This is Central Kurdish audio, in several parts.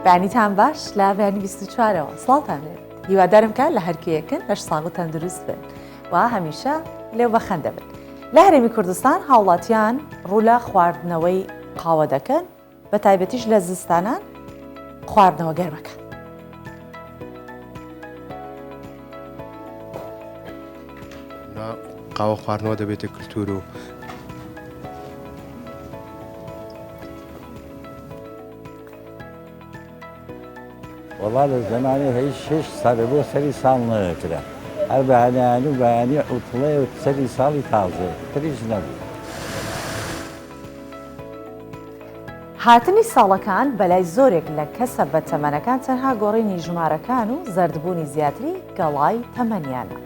بەیانیتان باش لە بەیانی 24ەوە سڵاوتان لێ هیوادارم کە لە هەرکوێیەکن لەش ساغ و تەندروست بن و هەمیشە لێو بەخەندە بن. لە هەرێمی کوردستان هاوڵاتیان ڕوو لە خواردنەوەی قاوە دەکەن بە تایبەتیش لە زستانان خواردنەوە گەرمەکان. قاوە خواردنەوە دەبێتە کلتور و وەڵا لە زەمانی هەی شش سەرە بۆ سەری ساڵ نەدەکرا هەر بەیانیان و بەیانی عوتڵەیە و سەری ساڵی تازەیە تریش نەبوو. هاتنی ساڵەکان بەلای زۆرێک لە کەسە بەتەمەنەکان تەنها گۆڕینی ژمارەکان و زەردبوونی زیاتری گەڵای تەمەنیانە.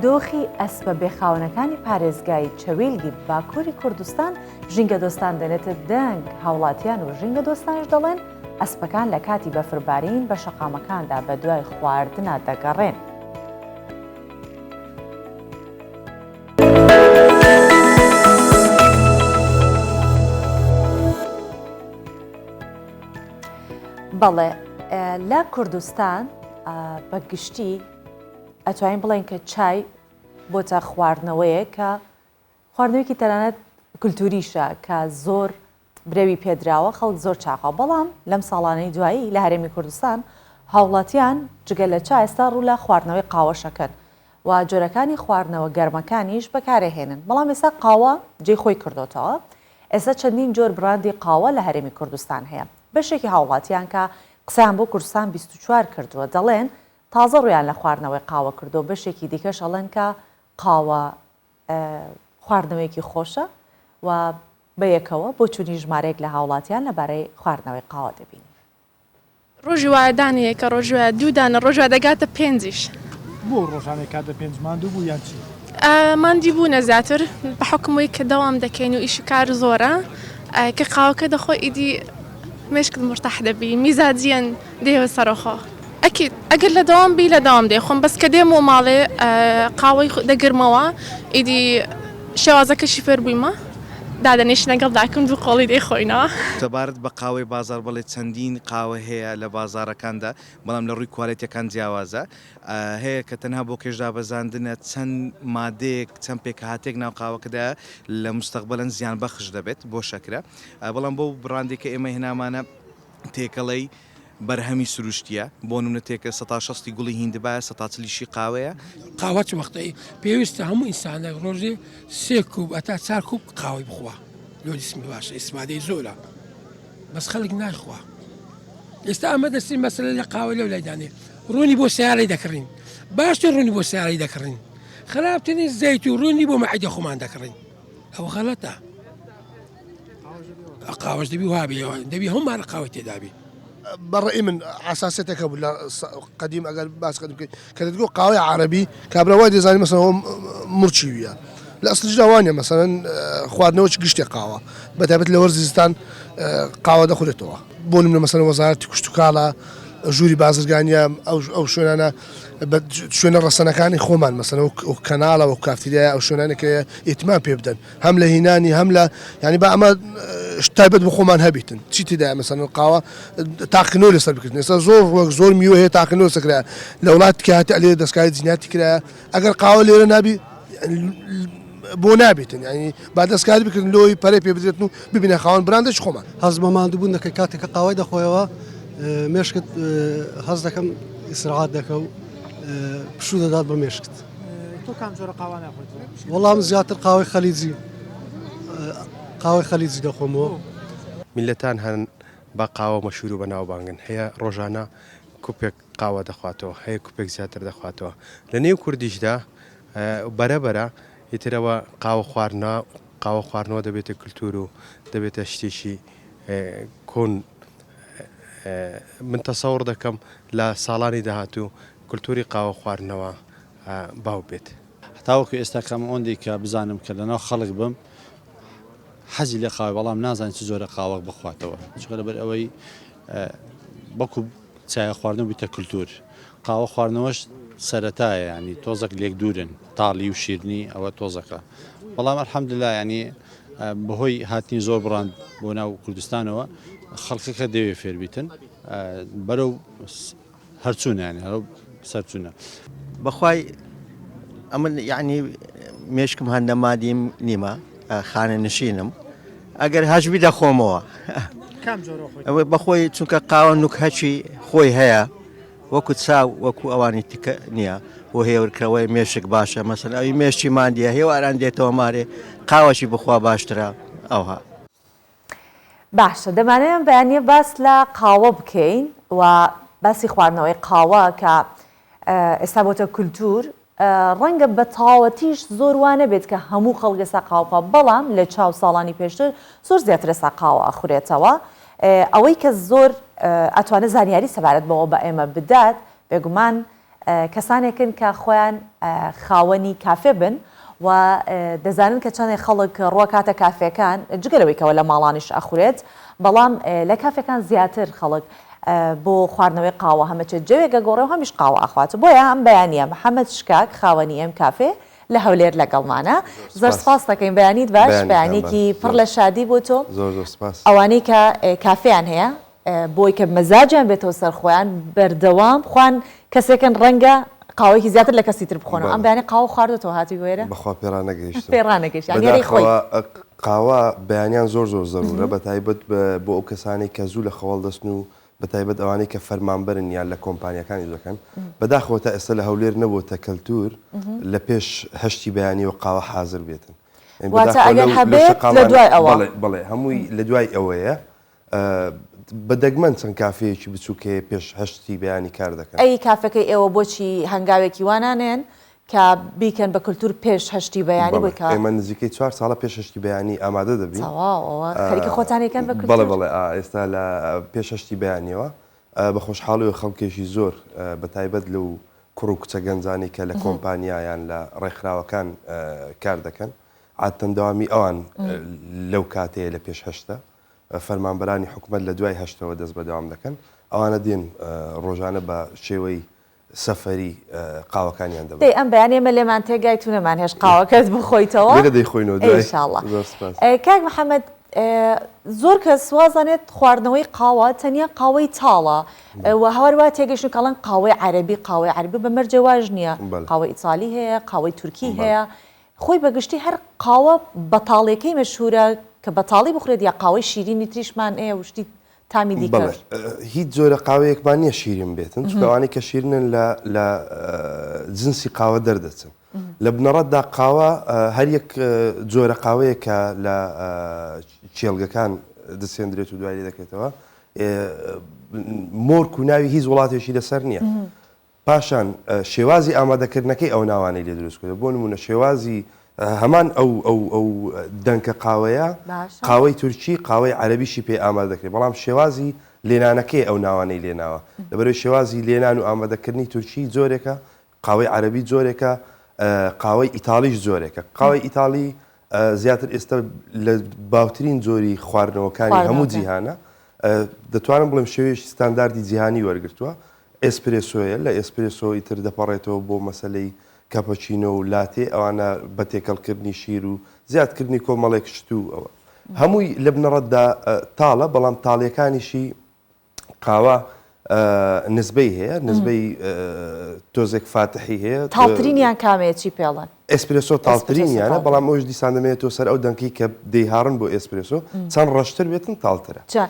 دۆخی ئەسپە بێخاوەنەکانی پارێزگای چەویلگی باکووری کوردستان ژینگەدۆستان دەنێتە دەنگ، هاوڵاتیان و ژینگەدۆستانیش دەڵێن، ئەسپەکان لە کاتی بەفربارین بە شەقامەکاندا بەدوای خواردنا دەگەڕێن. بەڵێ لە کوردستان بە گشتی ئەتوانین بڵێین کە چای بۆتە خواردنەوەیەک کە خواردنەوەیەکی تەنانەت کولتوریشە کە زۆر برەوی پێدراوە خەڵک زۆر چاخە بەڵام لەم ساڵانەی دوایی لە هەرێمی کوردستان هاوڵاتیان جگە لە چا ئێستا ڕوو لە خواردنەوەی قاوەشەکەن و جۆرەکانی خواردنەوە گەرمەکانیش بەکارەهێنن بەڵام ئێستا قاوە جێی خۆی کردۆتەوە ئێستا چەندین جۆر بڕاندی قاوە لە هەرێمی کوردستان هەیە بەشێکی هاوڵاتیان کە قسەیان بۆ کوردستان 24 کردووە دەڵێن تازە ڕوویان لە خواردنەوەی قاوە کردووە، بەشێکی دیکەش ئەڵێن کە قاوە خواردنەوەیەکی خۆشە و بە یەکەوە بۆچوونی ژمارەیەک لە هاوڵاتیان لەبارەی خواردنەوەی قاوە دەبینین. ڕۆژی وایە دانەیەکە ڕۆژی وایە دوو دانە ڕۆژی وایە دەگاتە پێنجیش. بۆ ڕۆژانە کاتە پێنج ماندوو بوو یان چی؟ ماندی بوونە زیاتر بە حوکم وەی کە دەوام دەکەین و ئیش و کار زۆرە کە قاوەکە دەخۆی ئیدی مێشکت مورتاح دەبی میزاجیەن دێیەوە سەرەخۆ. ئەکید ئەگەر لە دەوام بی لە دەوام دەیخۆم بەس کە دێمەوە ماڵێ قاوەی دەگرمەوە ئیدی شێوازەکەشی فێر بوویمە دادەنیشین لەگەڵ داکم دوو قۆڵی دەیخۆینەوە. سەبارەت بە قاوەی بازاڕ بەڵێ چەندین قاوە هەیە لە بازاڕەکاندا بەڵام لە ڕووی کوالێتیەکان جیاوازە هەیە کە تەنها بۆ کێش دابەزاندنە چەند مادەیەک چەند پێکهاتەیەک ناو قاوەکەدایە لە مستەقبەلەن زیان بەخش دەبێت بۆ شەکرە بەڵام بەو بڕاندەی کە ئێمە هێنامانە تێکەڵەی بەرهەمی سروشتیە بۆ نمونە تێکە سەتا شەستی گوڵی هیندبایە سەتا چلیشی قاوەیە. قاوە چ وەختەی پێویستە هەموو ئینسانێک ڕۆژێ سێ کوپ هەتا چار کوپ قاوەی بخوا لۆ جسمی باشە ئیسفادەی زۆرە بەس خەڵک نایخوا ئێستا ئەمە دەستی مەسەلە لە قاوە لەو لای دانێ ڕوونی بۆ سیارەی دەکڕین باشتر ڕوونی بۆ سیارەی دەکڕین خراپترین زەیت و ڕوونی بۆ مەعیدە خۆمان دەکڕین ئەوە غەڵەتە قاوەش دەبی وابێ دەبی هەموو قاوەی تێدابی. بە ڕەئی من حساسیەتێک هەبوو لە قەدیم ئەگەر باس قەدیم بکەین کە دەتگۆ قاوەی عەرەبی کابرا وای دەزانی مەسەلەن ئەوە مورچی ویە لە ئەسڵیشدا وا نیە مەسەلەن خواردنەوەی گشتێ قاوە بە تایبەت لە وەرزی زستان قاوە دەخورێتەوە بۆ نمونە مەسەلەن وەزارەتی کشتوکاڵە ژووری بازرگانیە ئەو ئەو شوێنانە بە شوێنە ڕەسەنەکانی خۆمان مەسەلەن وەک کەناڵە وەک کافتریایە ئەو شوێنانە کە ئیتمام پێ بدەن هەم لە هینانی هەم لە یانی با ئەمە تایبەت بە خۆمان هەبیتن چی تێدایە مەسەلەن قاوە تاقینەوە لەسەر بکردن ئێستا زۆر ڕوەک زۆر میوە هەیە تاقینەوە لەسەر کرایە لە وڵات کە هاتە لێرە دەستکاری جیناتی کرایە ئەگەر قاوە لێرە نابی بۆ نابێتن ینی با دەستکاری بکردن لۆی پەرەی پێ بدرێتن و ببینە خاوەن براندێکی خۆمان. هەست بە ماندووبوون دەکەی کاتێک کە قاوەی دەخۆیەوە مێشکت هەست دەکەم ئیسراحەت دەکە و پشوو دەدات بە مێشکت. تۆ کام جۆرە قاوە ناخۆیتەوە؟ وەڵا من زیاتر قاوەی خەلیجی قاوەی خەلیجی دەخۆمەوە. میللەتان هەن بە قاوە مەشهور و بەناوبانگن، هەیە ڕۆژانە کوپێک قاوە دەخواتەوە، هەیە کوپێک زیاتر دەخواتەوە. لە نێو کوردیشدا بەرە بەرە ئیتر ئەوە قاوە خواردنە قاوە خواردنەوە دەبێتە کلتور و دەبێتە شتێکی کۆن. من تەسەوڕ دەکەم لە ساڵانی داهاتوو کلتوری قاوە خواردنەوە باو بێت. هەتاوەکو ئێستا کەم ئەوەندەی کە بزانم کە لەناو خەڵک بم حەزی لە قاوە بەڵام نازانێت چ جۆرە قاوەک بخواتەوە چونکە لەبەر ئەوەی بەڵکو چایە خواردن بوویتە کلتور قاوە خواردنەوەش. سەرەتایە یانی تۆزەک لێک دوورن تاڵی و شیرنی ئەوە تۆزەکە بەڵام الحمدللە یانی بەهۆی هاتنی زۆر بڕاند بۆ ناو کوردستانەوە خەڵکەکە دەوێ فێربیتن بەرەو هەرچوونە یانی هەرو سەرچوونە. بەخوای ئەمن یعنی مێشکم هەندە مادیم نیمە خانە نشینم ئەگەر هەشبی دەخۆمەوە ئەوە بەخۆی چونکە قاوە نوکهەکی خۆی هەیە وەکو چاو وەکو ئەوانی تکە نییە بۆ هێورکەوەی مێشک باشە مەسەن ئەوی مێشکی مادیە هێواران دێتەوە مارێ قاوەشی بخوا باشترە ئەوها. باشە دەمانەوێ ئەم بەیانیە باس لە قاوە بکەین و باسی خواردنەوەی قاوە کە ئێستا بۆتە کولتور ڕەنگە بە تەواوەتیش زۆر وا نەبێت کە هەموو خەڵک ئێستا قاوە بخوا بەڵام لە چاو ساڵانی پێشتر زۆر زیاتر ئێستا قاوە ئەخورێتەوە ئەوەی کە زۆر ئەتوانێت زانیاری سەبارەت بەوە بە ئێمە بدات بێگومان کەسانێکن کە خۆیان خاوەنی کافێ بن و دەزانن کە چەندێک خەڵک ڕوەکاتە کافێکان جگە لەوەی کەەوە لە ماڵانیش ئەخورێت بەڵام لە کافێکان زیاتر خەڵک بۆ خواردنەوەی قاوە هەمەچێت جەوێک ئەگۆڕێ و هەمیش قاوە ئەخوات بۆیە ئەم بەیانیە محەمەد شکاک خاوەنی ئێم کافێ لە هەولێر لەگەڵمانە زۆر سپاس دەکەین بەیانیت باش بەیانێکی پڕ لە شادی بۆ تۆ ئەوانەی کە کافێیان هەیە بۆی کە مەزاجیان بێتەوە سەر خۆیان بەردەوام خوان کەسێکن ڕەنگە قاوەیەکی زیاتر لە کەسی تر بخۆنەوە ئەم بەیانی قاوە خواردۆتەوە هاتی وێرە بەخوا پێڕانەگەیشتم پێڕانەگەیشت یانی خۆی قاوە بەیانیان زۆر زۆر زەرورە بەتایبەت بۆ ئەو کەسانەی کە زوو لە خەوەڵ دەستن و بەتایبەت ئەوانەی کە فەرمانبەرن یان لە کۆمپانیاکان ئیش دەکەن بەداخەوە تا ئێستا لە هەولێر نەبۆتە کەلتور لە پێش هەشتی بەیانیەوە قاوە حازر بێتن واتە ئەگەر هەبێت لە دوای ئەوە بەڵێ بەڵێ هەمووی لە دوای ئەوەیە بە دەگمەن چەند کافێیەکی بچووک هەیە پێش هەشتی بەیانی کار دەکەن. ئەی کافێکەی ئێوە بۆچی هەنگاوێکی وا نانێن کە بیکەن بە کلتور پێش هەشتی بەیانی بۆی کە. بەڵێ ئێمە نزیکەی چوار ساڵە پێش هەشتی بەیانی ئامادە دەبین. تەواو ئەوە خەریکە خۆتان ئەیکەن بە کلتور. بەڵێ بەڵێ ئا ئێستا لە پێش هەشتی بەیانیەوە بە خۆشحاڵیەوە خەڵکێکی زۆر بە تایبەت لەو کوڕ و کچە گەنجانەی کە لە کۆمپانیا یان لە ڕێکخراوەکان کار دەکەن عادەتەن دەوامی ئەوان لەو کاتەیە لە پێش هەشتە فەرمانبەرانی حکومەت لە دوای هەشتەوە دەست بە دەوام دەکەن، ئەوانە دێن ڕۆژانە بە شێوەی سەفەری قاوەکانیان دەبەن. دەی ئەم بەیانی ئێمە لێمان تێگایت و نەمانهێشت قاوەکەت بخۆیتەوە. لێرە دەیخۆینەوە دوای. ئینشاڵڵا. زۆر سوپاس. کاک محەمەد زۆر کەس وازانێت خواردنەوەی قاوە تەنیا قاوەی تاڵە و هەوار وا تێگەیشتن کە ئەڵێن قاوەی عەرەبی قاوەی عەرەبی بە مەرجێ واش نییە قاوەی ئیتالی هەیە قاوەی تورکی هەیە خۆی بە گشتی هەر قاوە بەتاڵیەکەی مەشهورە کە بەتاڵی بخورێت یا قاوەی شیرینی تریشمان هەیە و شتی تامی دیکەش؟ بەڵێ هیچ جۆرە قاوەیەکمان نییە شیرین بێتن چونکە ئەوانەی کە شیرنن لە لە جنسی قاوە دەردەچن لە بنەڕەتدا قاوە هەر یەک جۆرە قاوەیە کە لە کێڵگەکان دەچێندرێت و دوای لێ دەکرێتەوە مۆرک و ناوی هیچ وڵاتێکی لەسەر نییە پاشان شێوازی ئامادەکردنەکەی ئەو ناوانەی لێ دروست کردووە، بۆ نموونە شێوازی هەمان ئەو ئەو ئەو دەنکە قاوەیە، قاوەی تورکی، قاوەی عەرەبیشی پێ ئامادە دەکرێت، بەڵام شێوازی لێنانەکەی ئەو ناوانەی لێ ناوە، لەبەرئەوەی شێوازی لێنان و ئامادەکردنی تورکی جۆرێکە، قاوەی عەرەبی جۆرێکە، قاوەی ئیتاڵیش جۆرێکە. قاوەی ئیتاڵی زیاتر ئێستا لە باوترین جۆری خواردنەوەکانی هەموو جیهانە، دەتوانم بڵێم شێوەیەکی ستانداردی جیهانی وەرگرتووە، ئێسپرێسۆیە، لە ئێسپرێسۆ ئیتر دەپەڕێتەوە بۆ مەسەلەی کاپەچینۆ و لاتێ، ئەوانە بە تێکەڵکردنی شیر و زیادکردنی کۆمەڵێک شت و ئەوە. هەمووی لە بنەڕەتدا تاڵە، بەڵام تاڵییەکانیشی قاوە نسبەی هەیە، نسبەی تۆزێک فاتحی هەیە. تاڵترینیان کامەیە چی پێڵێن؟ ئێسپرێسۆ تاڵترینیانە، بەڵام ئەویش دیسان دەمێنێتەوە سەر ئەو دەنکەی کە دەیهاڕن بۆ ئێسپرێسۆ، چەند ڕەشتر بێتن تاڵترە. جا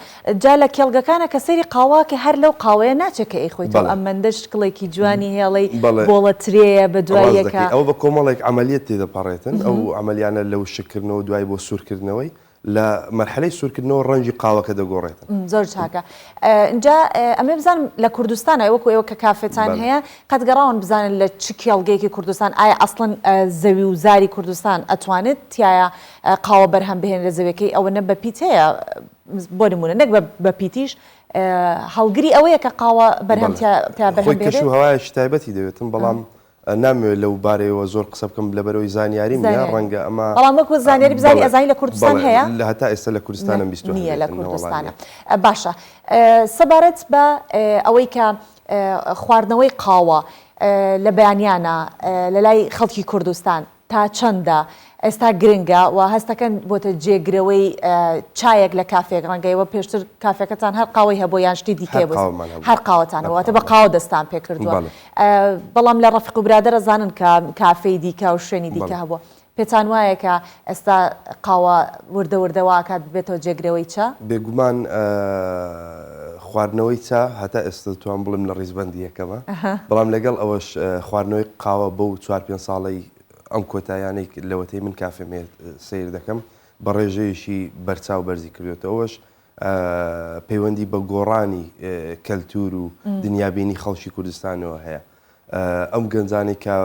جا لە کێڵگەکانە کە سەیری قاوە کەی هەر لەو قاوەیە ناچێ کە ئەیخۆیتەوە، ئەم مەندە شکڵێکی جوانی هەیە ئەڵێی بۆڵە ترێیە بە دوای ڕاست دەکەی، ئەوە بە کۆمەڵێک عەمەلیەت تێدەپەڕێتن، ئەو عەمەلیانە لە وشککردنەوە دوای بۆ سوورکردنەوەی، لە مەرحەلەی سوورکردنەوە ڕەنگی قاوەکە دەگۆڕێتن. زۆر چاکە جا ئەمەوێ بزانم لە کوردستان ئەی وەکو ئێوە کە کافێتان هەیە قەت گەڕاون بزانن لە چ کێڵگەیەکی کوردستان ئایا ئەسڵەن زەوی و زاری کوردستان ئەتوانێت تیایا قاوە بەرهەم بهێنرێت زەویەکەی ئەوەنە بە پیت هەیە بۆ نمونە نەک بە پیتیش هەڵگری ئەوەیە کە قاوە بەرهەم تیا بەرهەم خۆی کەش و هەوایەکی تایبەتی دەوێتن بەڵام نامەوێت لەو بارەیەوە زۆر قسە بکەم لەبەرئەوەی زانیاریم نیە ڕەنگە ئەمە بەڵام وەکو زانیاری بزانی ئەزانی لە کوردستان هەیە؟ لە هەتا ئێستا لە کوردستانم بیستوە نیە لە کوردستانە باشە سەبارەت بە ئەوەی کە خواردنەوەی قاوە. لە بەیانیانە لە لای خەڵکی کوردستان تا چەندە ئێستا گرنگە و هەستەکەن بۆتە جێگرەوەی چایەک لە کافێک ڕەنگە ئێوە پێشتر کافێکەتان هەر قاوەی هەبوو یان شتی دیکەی بوو هەر قاوەتان هەبوو واتە بە قاوە دەستان پێ کردووە بەڵام لە ڕەفیق و برادەر ئەزانن کە کافێی دیکە و شوێنی دیکە هەبووە پێتان وایە کە ئێستا قاوە وردە وردە وا ئەکات ببێتەوە جێگرەوەی چا؟ بێگومان خواردنەوەی چا هەتا ئێستا دەتوانم بڵێم لە ڕیزبەندی یەکەمە، بەڵام لەگەڵ ئەوەش خواردنەوەی قاوە بەو چوار پێنج ساڵەی ئەم کۆتایانەی لەوەتەی من کافێم هەیە سەیر دەکەم بە ڕێژەیەکی بەرچاو بەرزی کردوێتەوە ئەوەش پەیوەندی بە گۆڕانی کەلتور و دنیابینی خەڵکی کوردستانەوە هەیە. ئەم گەنجانەی کە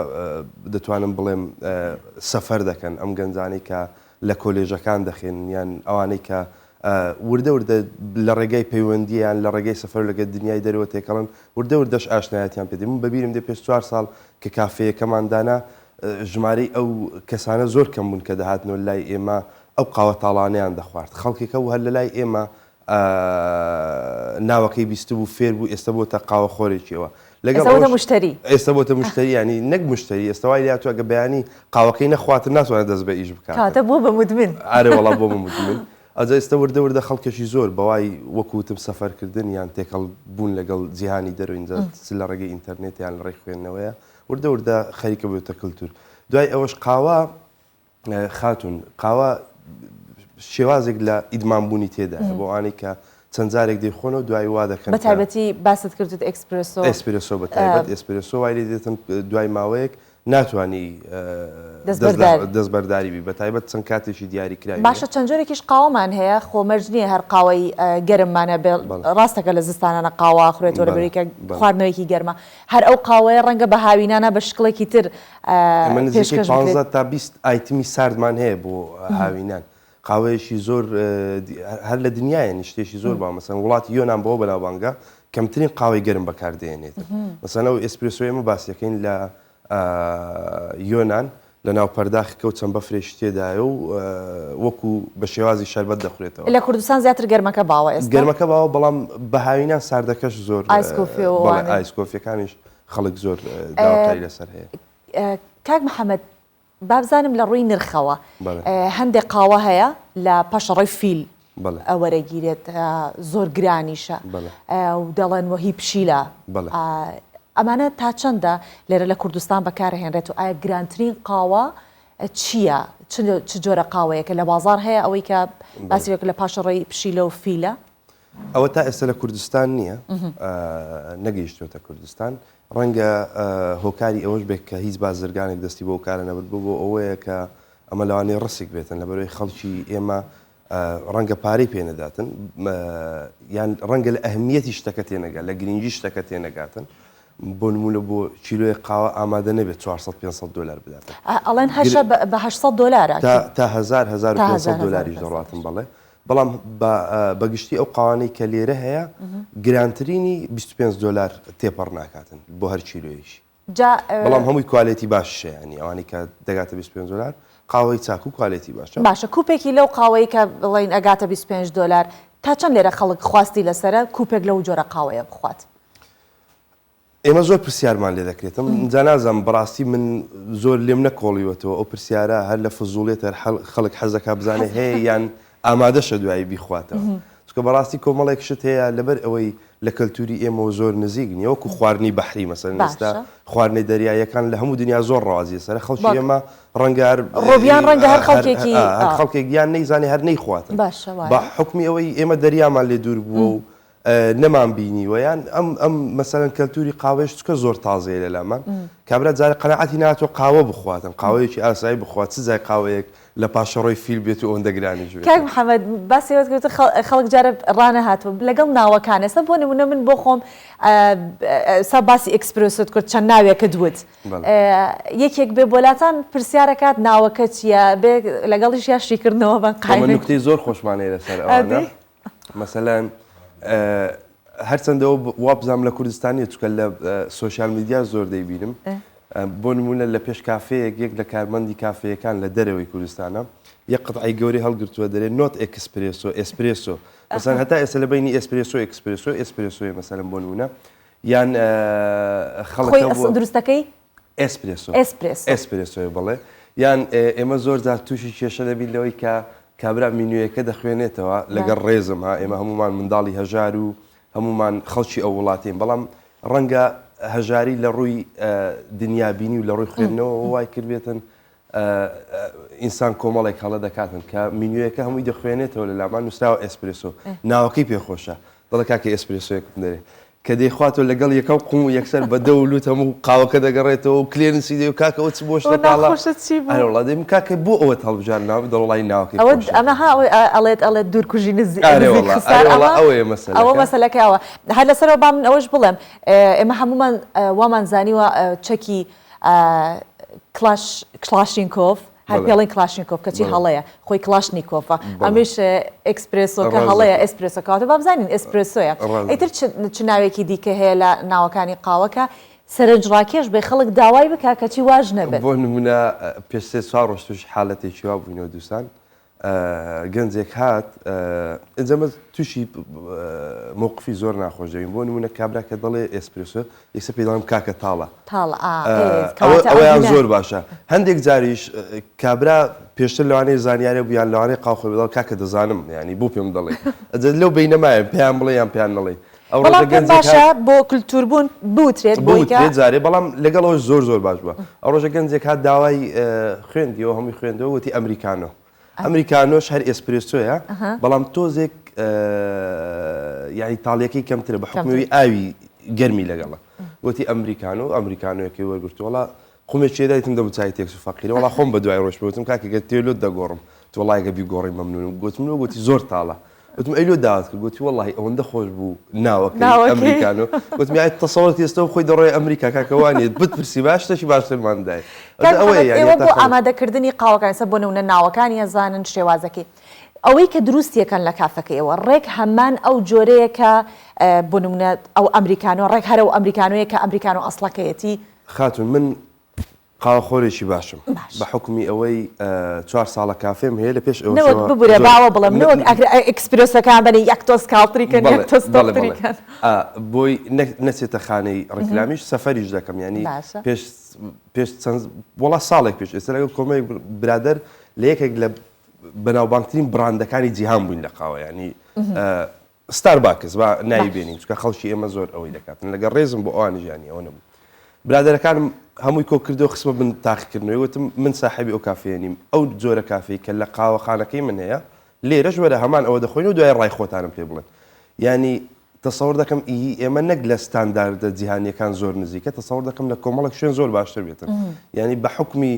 دەتوانم بڵێم سەفەر دەکەن، ئەم گەنجانەی کە لە کۆلێژەکان دەخێنن یان ئەوانەی کە وردە وردە لە ڕێگای پەیوەندی یان لە ڕێگای سەفەر لەگەڵ دنیای دەرەوە تێکەڵن، وردە وردەش ئاشنایەتیان پێ دێ. من بەبیرم دێ پێش چوار ساڵ کە کافێیەکەمان دانا، ژمارەی ئەو کەسانە زۆر کەم بوون کە دەهاتنەوە لای ئێمە ئەو قاوە تاڵانەیان دەخوارد. خەڵکێک هەبوو هەر لە لای ئێمە ناوەکەی بیستبوو فێر بوو ئێستا بۆتە قاوە خۆرێکیەوە لەگەڵ ئێستا بۆتە مشتری ئێستا بۆتە مشتری ینی نەک مشتری ئێستا وای لاتوە گە بەیانی قاوەکەی نەخواتن ناتوانێت دەست بە ئیش بکات کاتە بۆ بە مدمن ئارێ وەڵا بۆ بە مدمن ئەجا ئێستا وردە وردە خەڵکێکی زۆر بەوای وەکوتم سەفەرکردن یان تێکەڵ بوون لەگەڵ جیهانی دەرەوە ئینجا چ لە ڕێگەی ئینتەرنێت یان لە ڕێی خوێندنەوەیە وردە وردە خەریکە بێتە کلتور دوای ئەوەش قاوە خاتوون قاوە شێوازێک لە ئیدمان بوونی تێدایە بۆ ئەوانەی کە چەند جارێک دەیخۆنەوە دوای وا دەکەن بە تایبەتی باست کردت ئێکسپرێسۆ ئێسپرێسۆ بە تایبەت ئێسپرێسۆ وای لێ دێتن دوای ماوەیەک ناتوانی دەستبەرداری بی بە تایبەت چەند کاتێکی دیاری کراوی باشە چەند جۆرێکیش قاوەمان هەیە خۆ مەرج نییە هەر قاوەی گەرممانە بێ ڕاستەکە لە زستانانە قاوە خورێتەوە لەبەرەوەی کە خواردنەوەیەکی گەرمە هەر ئەو قاوەیە ڕەنگە بە هاوینانە بە شکڵێکی تر ئێمە نزیکەی پێشکەش بکرێت. 15 تا 20 ئایتمی ساردمان هەیە بۆ هاوینان قاوەیەکی زۆر هەر لە دنیایە شتێکی زۆر باوە مەسەن وڵاتی یۆنان بەوە بەناوبانگە کەمترین قاوەی گەرم بەکاردێنێت مەسەن ئەو ئێسپرێسۆی ئێمە باسیەکەین لە یۆنان لە ناو پەرداخێکە و چەند بەفرێکی تێدایە و وەکو بە شێوازی شەربەت دەخورێتەوە. لە کوردستان زیاتر گەرمەکە باوە ئێستا؟ گەرمەکە باوە بەڵام بە هاوینان ساردەکەش زۆر ئایس کۆفی و بەڵێ ئەوانەی. ئایس کۆفیەکانیش خەڵک زۆر داواکاری لەسەر هەیە. کاک محەمەد بابزانم لە ڕووی نرخەوە بەڵێ. هەندێک قاوە هەیە لە پاشەڕۆی فیل بەڵێ. وەرەگیرێت زۆر گرانیشە بەڵێ. و دەڵێن وەهی پشیلە بەڵێ. ئەمانە تا چەندە لێرە لە کوردستان بەکارهێنرێت و ئایا گرانترین قاوە چییە؟ چ جۆرە قاوەیەکە لە بازاڕ هەیە ئەوەی کە باسی لە پاشەڕۆی پشیلە و فیلە؟ ئەوە تا ئێستا لە کوردستان نییە، نەگەیشتووەتە کوردستان. ڕەنگە هۆکاری ئەوەش بێت کە هیچ بازرگانێک دەستی بەو کارە نەبردبوو بۆ ئەوەیە کە ئەمە لەوانەیە ڕسک بێتن لەبەرەوەی خەڵکی ئێمە ڕەنگە پارەی پێ نەداتن یان ڕەنگە لە ئەهمیەتی شتەکە تێنەگات لە گرنگی شتەکە تێنەگاتن بۆ نمونە بۆ کیلۆیەک قاوە ئامادە نەبێت 400 500 دلار بداتن ئەڵێن هەشە بە 800 دلارە تا 1000 1500 دلاریش دەڕاتن بەڵێ بەڵام بە گشتی ئەو قاوانەی کە لێرە هەیە گرانترینی 25 دلار تێپەڕ ناکاتن بۆ هەر کیلۆیەکی جا بەڵام هەمووی کوالێتی باشیشە یانی ئەوانەی کە دەگاتە 25 دۆلار قاوەی چاک و کوالێتی باشە. باشە کوپێکی لەو قاوەی کە بڵێین ئەگاتە 25 دۆلار تا چەند لێرە خەڵک خواستی لەسەرە کوپێک لەو جۆرە قاوەیە بخوات؟ ئێمە زۆر پرسیارمان لێ دەکرێتم جا نازانم بەڕاستی من زۆر لێم نەکۆڵیوەتەوە ئەو پرسیارە هەر لە فزوڵیەت هەر خەڵک حەز دەکا بزانێ هەیە یان ئامادەشە دوایی بیخواتەوە چونکە بەڕاستی کۆمەڵێک شت هەیە لەبەر ئەوەی لە کەلتوری ئێمەوە زۆر نزیک نییە وەکو خواردنی بەحری مەسەلەن ئێستا باشە. خواردنە دەریاییەکان لە هەموو دنیا زۆر ڕەوازی لەسەرە خەڵکی بەڵێ. ئێمە ڕەنگە هەر ڕۆبیان ڕەنگە هەر هەر خەڵکێکی هەر ئا. خەڵکێک یان نەیزانێ هەر نەیخواتن باشە بە وایە. حوکمی ئەوەی ئێمە دەریامان لێ دوور بووە و نەمان بینیوە یان ئەم ئەم مەسەلەن کەلتوری قاوەیش چکە زۆر تازەیە لە لامان کابرا جارێ قەناعەتی ناتوە قاوە بخواتن قاوەیەکی ئاسایی بخوات چ جای قاوەیەک لە پاشەڕۆی فیل بێت و ئەوەندە گرانیش بێت. کاک محمد باسی ئەوەت کرد خەڵک جارێ ڕانەهاتووە لەگەڵ ناوەکان ئێستا بۆ نمونە من بۆ خۆم ئێستا باسی ئێکسپرێسۆت کرد چەند ناوێکت وت یەکێک بێ بۆلاتان پرسیارەکات ناوەکە چییە بێ لەگەڵیش یا شیکردنەوە بن ئێمە قایمێک نوکتەی زۆر خۆشمان هەیە لەسەر ئەوانە ئەدی مەسەلەن هەرچەندە وابزانم لە کوردستان نیە چونکە لە social media زۆر دەیبینم بۆ نمونە لە پێش کافەیەک یەک لە کارمەندی کافەیەکان لە دەرەوەی کوردستانە یەک قطعی گەورەی هەڵگرتووە دەرێ not espresso espresso مەسەن هەتا ئێستا لە بینی ئێسپرێسۆ ئێکسپرێسۆ ئێسپرێسۆی مەسەلەن بۆ نمونە. یان خەڵک خۆی ئەسڵ دروستەکەی ئێسپرێسۆ ئێسپرێسۆ ئێسپرێسۆیە بەڵێ یان ئێمە زۆر جار تووشی کێشە دەبین لەوەی کە کابرا مینویەکە دەخوێنێتەوە لەگەڵ ڕێزم ها ئێمە هەمومان منداڵی هەژار و هەمومان خەڵکی ئەو وڵاتین بەڵام ڕەنگە هەژاری لە ڕووی دنیابینی و لە ڕووی خوێندنەوە وای کردبێتن ئینسان کۆمەڵێک هەڵە دەکاتن کە مینویەکە هەمووی دەخوێنێتەوە لە لامان نووسراوە ئێسپرێسۆ ناوەکەی پێخۆشە دەڵێ کاکە ئێسپرێسۆیەکم دەرێ کە دەیخواتەوە لەگەڵ یەکەم قوم و یەکسەر بە دەو و لوت هەموو قاوەکە دەگەڕێتەوە و کلێنسی دێ و کاکە ئەوە چ بۆ شتە تاڵە ناخۆشە چی بوو؟ ئەرێ وەڵا دەیم کاکە بۆ ئەوەت هەڵبژارد ناو دەڵێ وەڵای ناوەکەی ئەوە خۆشە ئەمە ها ئەوەی ئەڵێت ئەڵێت دوورکوژی نزیک ئەرێ وەڵا خسار ئەرێ وەڵا ئەمە ئەوەیە ئەوە مەسەلەکە مەسەلەکە ئەوە هەر لەسەرەوە با من ئەوەش بڵێم ئێمە هەموومان وامان زانیوە چەکی کڵاش کڵاشینکۆف هەر پێڵین کڵاشینکۆف کەچی هەڵەیە خۆی کڵاشنیکۆفە ئەمیش ئێکسپرێسۆ کە هەڵەیە ئێسپرێسۆ کەواتە با بزانین ئێسپرێسۆیە ئیتر چ ناوێکی دیکە هەیە لە ناوەکانی قاوەکە سەرنجڕاکێش بێ خەڵک داوای بکا کەچی واش نەبێت. بۆ نمونە پێش سێ چوار ڕۆژ تووشی حالەتێکی وا بووینەوە دووسان گەنجێک هات ئینجا مە تووشی مەوقفی زۆر ناخۆش دەبین بۆ نمونە کابرا کە دەڵێ ئێسپرێسۆ یەکسەر پێی دەڵێم کاکە تاڵە تاڵە ئەوەیان زۆر باشە هەندێک جاریش کابرا پێشتر لەوانەیە زانیارە بوو یان لەوانەیە قاو خۆی بدەڵ کاکە دەزانم ینی بۆ پێم دەڵێ لەو بینەمایە پێیان بڵێ یان پێیان نەڵێ ئەو ڕۆژە گەنجێک باشە بۆ کلتور بوون بوترێت بوترێت جارێ بەڵام لەگەڵ ئەوەش زۆر زۆر باش بووە ئەو ڕۆژە گەنجێک هات داوای خوێندیەوە هەمووی خوێندەوە وتی ئەمریکانۆ ئەمریکانۆش هەر ئێسپرێسۆیە بەڵام تۆزێک یعنی تاڵیەکەی کەمترە بە حکومەوەی ئاوی گەرمی لەگەڵە وتی ئەمریکانۆ ئەمریکانۆیەکەی وەرگرتووەڵا قومێ چێ دایتم دەم چای تێکس و فەقیرە وەڵا خۆم بە دوای ڕۆشتم وتم کاکە گەر تێ لۆت دەگۆڕم وتی وەڵای گەر بیگۆڕی مەمنونم گوتم لۆ گوتی زۆر تاڵە وتم ئەی لۆ داوات کرد گوتی وەڵاهی ئەوەندە خۆش بوو ناوەکەی ئەمریکانۆ وتم یای تەسەوەرت ئێستا خۆی دەڕۆی ئەمریکا کاکە وانیە بتپرسی باش شتێکی باشترمان دای ئەوەیە یانی ئێوە بۆ ئامادەکردنی قاوەکان ئێستا بۆ نمونە ناوەکانی ئەزانن شێوازەکەی ئەوەی کە دروستیەکەن لە کافەکەیەوە ڕێک هەمان ئەو جۆرەیە کە بۆ نمونە ئەو ئەمریکانۆ ڕێک هەر ئەو ئەمریکانۆیە کە ئەمریکانۆ ئەسڵەکەیەتی خاتوون من قاوەخۆرێکی باشم بە حوکمی ئەوەی چوار ساڵە کافێم هەیە لە پێش ئەوەشەوە نەوەک ببورە با ئەوە بڵێم نەوەک ئەگەر ئێکسپرێسەکان بەنێ یەک تۆز کاڵتری کەن یەک تۆز تۆختری کەن. بۆی نەچێتە خانەی ڕیکلامیش سەفەریش دەکەم یانی پێش پێش چەند وەڵا ساڵێک پێش ئێستا لەگەڵ کۆمەڵێک برادەر لە یەکێک لە بەناوبانگترین بڕاندەکانی جیهان بووین لە قاوە یانی ستارباکس با ناوی بێنین چونکە خەڵکی ئێمە زۆر ئەوەی دەکاتن لەگەڵ ڕێزم بۆ ئەوانیش یانی ئەوە نەبوو برادەرەکانم هەمووی کۆ کردەوە خستمە بن تاقیکردنەوەی وتم من ساحێبی ئەو کافێیە نیم ئەو جۆرە کافێی کە لە قاوەخانەکەی من هەیە لێرەش وەرە هەمان ئەوە دەخۆین و دوای ڕای خۆتانم پێ بڵێن یانی تەسەور دەکەم ئی ئێمە نەک لە ستانداردە جیهانیەکان زۆر نزیکە تەسەور دەکەم لە کۆمەڵێک شوێن زۆر باشتر بێتن یانی بە حکمی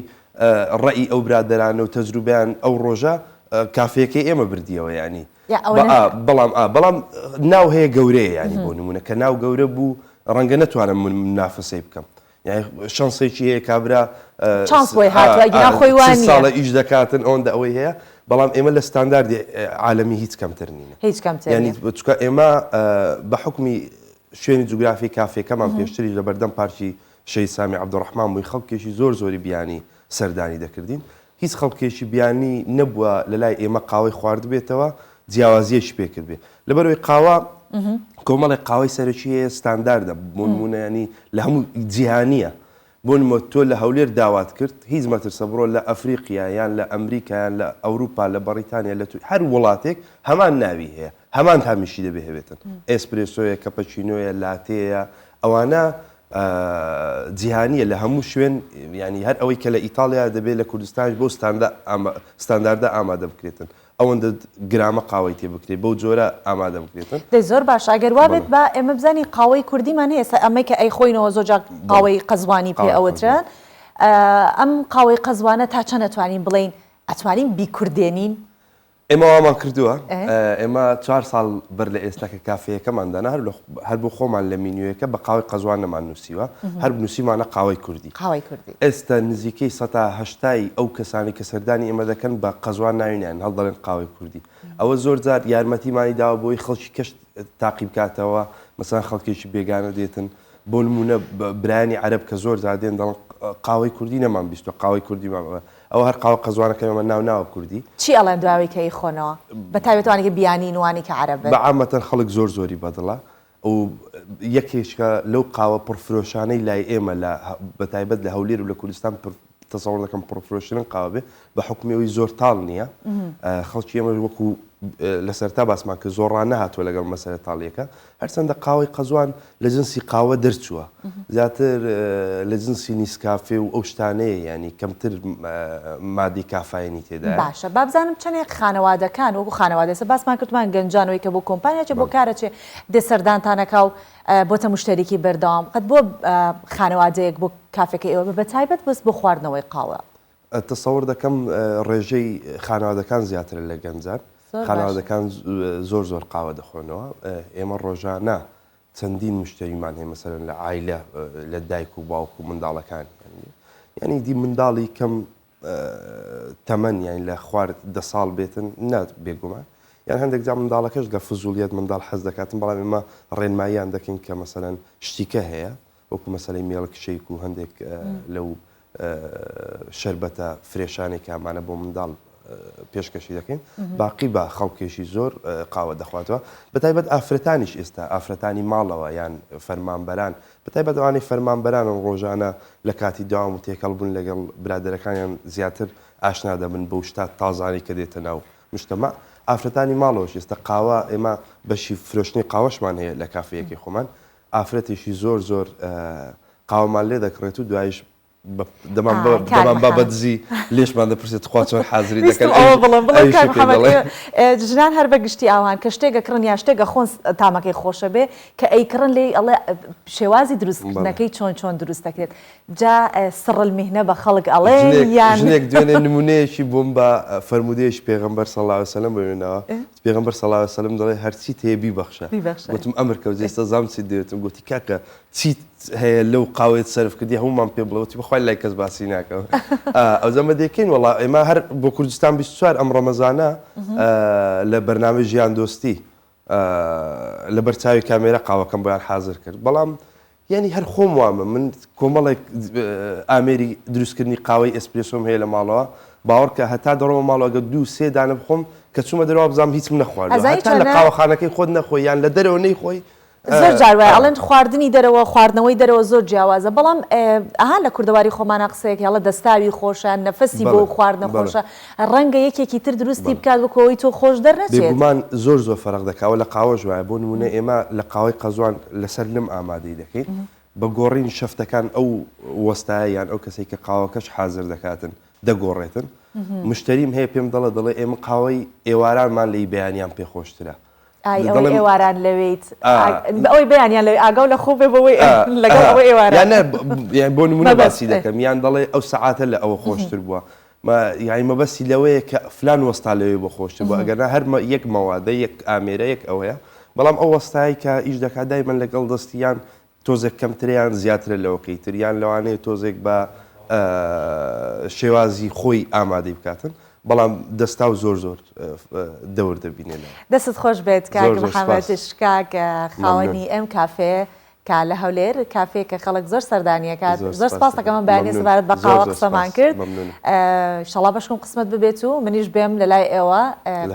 ڕئی ئەو برادەرانە و تەجروبیان ئەو ڕۆژە کافەیەکەی ئێمە بردیەوە یانی بەڵام ئا بەڵام ناو هەیە گەورەیە ینی بۆ نمونە کە ناو گەورە بوو ڕەنگە نەتوانم من منافەسەی بکەم شانسێکی هەیە کابرا چانس بۆی هاتووە گینا خۆی وا نییە ساڵە ئیش دەکاتن ئەوەندە ئەوەی هەیە بەڵام ئێمە لە ستانداردی عالەمی هیچ کەمتر نینە هیچ کەمتر ینی چکە ئێمە بە حکمی شوێنی جوگرافی کافێکەمان پێشتریش لە بەردەم پارکی شەهید سامی عەبدولڕەحمان بووین خەڵکێکی زۆر زۆری بیانی سەردانی دەکردین هیچ خەڵکێکی بیانی نەبووە لەلای ئێمە قاوەی خواردبێتەوە جیاوازیەکی پێ کردبێ لەبەرئەوەی قاوە کۆمەڵێک قاوەی سەرەکی هەیە ستانداردە بۆ نموونە ینی لە هەموو جیهانیە بۆ نموونە تۆ لە هەولێر داوات کرد هیچ مەترسە بڕۆ لە ئەفریقیا یان لە ئەمریکا یان لە ئەوروپا لە بەڕیتانیا لە هەر وڵاتێک هەمان ناوی هەیە هەمان تامیشی دەبێ هەبێتن ئێسپرێسۆیە کەپەچینۆیە لاتێیە ئەوانە جیهانیە لە هەموو شوێن یانی هەر ئەوەی کە لە ئیتاڵیا دەبێت لە کوردستانیش بەو ستانداردە ئامادە بکرێتن ئەوەندە گرامە قاوەی تێ بکرێت بەو جۆرە ئامادە بکرێتن. دەی زۆر باشە ئەگەر وابێت با ئێمە بزانین قاوەی کوردیمان هەیە ئێستا ئەمەی کە ئەیخۆینەوە زۆر جار قاوەی قەزوانی پێ ئەوترێن ئەم قاوەی قەزوانە تا چەند ئەتوانین بڵێین ئەتوانین بیکوردێنین؟ ئێمە وامان کردووە، ئێمە چوار ساڵ بەر لە ئێستا کە کافێیەکەمان دانا هەر هەر بۆ خۆمان لە مینیۆیەکە بە قاوەی قەزوان نەمان نووسیوە، هەر نووسیمانە قاوەی کوردی. قاوەی کوردی. ئێستا نزیکەی سەتا هەشتای ئەو کەسانەی کە سەردانی ئێمە دەکەن بە قەزوان ناوی نایەن، هەڵدەڵێن قاوەی کوردی. ئەوە زۆر جار یارمەتیمانی داوە بۆی خەڵکی کەش تاقی بکاتەوە، مەسەلەن خەڵکێکی بێگانە دێتن، بۆ نموونە برایانی عەرەب کە زۆر جار دێن دەڵێن قاوەی کوردی نەمان بیستووە، قاوەی کوردیمان ئەوە هەر قاوە قەزوانەکەی مە ناو ناوە کوردی. چی ئەڵێن دوای ئەوەی کە ئەیخۆنەوە؟ بە تایبەت ئەوانەی کە بیانین و ئەوانەی کە عەرەبن. بە عامەتەن خەڵک زۆر زۆری بەدڵە. و یەکێکە لەو قاوە پڕفرۆشانەی لای ئێمە لە بەتایبەت لە هەولێر و لە کوردستان تەسەوڕ دەکەم پڕفرۆشترین قاوە بێ بە حوکمی ئەوەی زۆر تاڵ نییە خەڵکی ئێمە وەکو لە سەرتا باسمان کرد زۆر ڕانەهاتووە لەگەڵ مەسەلە تاڵیەکە هەرچەندە قاوەی قەزوان لە جنسی قاوە دەرچووە زیاتر لە جنسی نیسکافێ و ئەو شتانەیە یانی کەمتر مادەی کافاینی تێدایە. باشە بابزانم چەنێک خانەوادەکان وەکو خانەوادە ئێستا باسمان کردمان گەنجان ئەوەی کە بۆ کۆمپانیا چێ بۆ کارە چێ دێ سەردانتان ئەکا و بۆتە مشتەریکی بەردەوام قەت بۆ خانەوادەیەک بۆ کافێکەی ئێوە بە تایبەت بەس بۆ خواردنەوەی قاوە. تەسەور دەکەم ڕێژەی خانەوادەکان زیاترە لە گەنجان خانەوادەکان زۆر زۆر قاوە دەخۆنەوە ئێمە ڕۆژانە چەندین مشتەریمان هەیە مەسەلەن لە عایلە لە دایک و باوک و منداڵەکان یعنی دی منداڵی کەم تەمەن یان لە خوار دە ساڵ بێتن نا بێگومان یان هەندێک جا منداڵەکەش لە فزولیت منداڵ حەز دەکاتن بەڵام ئێمە ڕێنماییان دەکەین کە مەسەلەن شتیکە هەیە وەکو مەسەلەی مێڵک شەیک و هەندێک لەو شەربەتە فرێشانەی کە ئەمانە بۆ منداڵ پێشکەشی دەکەین باقی بە خەڵکێکی زۆر قاوە دەخواتەوە بەتایبەت ئافرەتانیش ئێستا ئافرەتانی ماڵەوە یان فەرمانبەران بەتایبەت ئەوانەی فەرمانبەرانن ڕۆژانە لە کاتی داوام و تێکەڵ بوون لەگەڵ برادەرەکانیان زیاتر ئاشنا دەبن بەو شتە تازانەی کە دێتە ناو مجتمع ئافرەتانی ماڵەوەش ئێستا قاوە ئێمە بەشی فرۆشتنی قاوەشمان هەیە لە کافەیەکەی خۆمان ئافرەتێکی زۆر زۆر قاوەمان لێ دەکڕێت و دوایش دەمان با بە دزی لێشمان دەپرسێت تخوا چۆن حازری دەکەن ئەوە بڵێم بڵێم کاک محەمەد ژنان هەر بە گشتی ئاوان کە شتێک ئەکڕن یا شتێک ئەخۆن تامەکەی خۆشە بێ کە ئەیکڕن لێی ئەڵێ شێوازی دروستکردنەکەی چۆن چۆن دروست دەکرێت جا سڕ المهنە بە خەڵک ئەڵێ یان ژنێک دوێنێ نمونەیەکی بۆم بە فەرموودەیەکی پێغەمبەر صلی اللە علیه وسلم بۆ وێناوە پێغەمبەر صلی اللە علیە وسلم دەڵێ هەرچیت هەیە بیبەخشە گوتم ئەمر کە ئێستا زام چیت دەوێتم گوتی کاکە چیت هەیە لەو قاوەیەت سەرف کردی هەمومان پێ بڵێ وتی بەخوای لای کەس باسی ناکەم ئەوجا مە دەیکەین وەڵا ئێمە هەر بۆ کوردستان 24 ئەم ڕەمەزانە لە بەرنامەی ژیان دۆستی لەبەر چاوی کامێرا قاوەکەم بۆیان حازر کرد بەڵام یانی هەر خۆم وامە من کۆمەڵێک ئامێری دروستکردنی قاوەی ئێسپرێسۆم هەیە لە ماڵەوە باوەڕکە هەتا دەڕۆمە ماڵەوە گەر دوو سێ دانە بخۆم کە چوومە دەرەوە بزانم هیچم نەخواردووە ئەزانی هەتا لە چۆنە؟ قاوەخانەکەی خۆت نەخۆی یان لە دەرەوە نەیخۆی زۆر جار وایە ئەڵێن خواردنی دەرەوە خواردنەوەی دەرەوە زۆر جیاوازە بەڵام ئەها لە کوردەواری خۆمانا قسەیەک هەیە ئەڵێ دەستاوی خۆشە نەفەسی بۆ بەڵێ خواردنە بەڵێ خۆشە ڕەنگە یەکێکی تر دروستی بەڵێ بکات وەکو ئەوەی تۆ خۆش دەرنەچێت. بێگومان زۆر زۆر فەرق دەکا ئەوە لە قاوەش وایە بۆ نموونە ئێمە لە قاوەی قەزوان لەسەر لم ئامادەی دەکەین بە گۆڕینی شەفتەکان ئەو وەستایە یان ئەو کەسەی کە قاوەکەش حازر دەکاتن دەگۆڕێتن مشتەریم هەیە پێم دەڵێ دەڵێ ئێمە قاوەی ئێوارانمان لەی بەیانیان پێ خۆشترە ئای ئەوەی ئێواران لەوێیت ئەوەی بەیانیان لەوێ ئاگاو لە خۆ بێ بەوەی لەگەڵ ئەوەی ئێواران یان نا بۆ نموونە باسی دەکەم یان دەڵێ ئەو سەعاتە لە ئەوە خۆشتر بووە یانی مەبەستی لەوەیە کە فلان وەستا لەوێ بۆ خۆشتر بووە ئەگەر نا هەر یەک مەوادە یەک ئامێرە یەک ئەوەیە بەڵام ئەو وەستای کە ئیش دەکات دایمەن لەگەڵ دەستی یان تۆزێک کەمترە یان زیاترە لەوەکەی تر یان لەوانەیە تۆزێک بە شێوازی خۆی ئامادەی بکاتن بەڵام دەستاو زۆر زۆر دەور دەبینێ لەوە. دەستت خۆش بێت کاک محەمەد شکاک خاوەنی ئەم کافێ کە لە هەولێر کافێکە خەڵک زۆر سەردانی ئەکات زۆر سپاس دەکەم ئەم بەیانیە سەبارەت بە قاوە قسەمان کرد شەڵا بەشکم قسمەت ببێت و منیش بێم لە لای ئێوە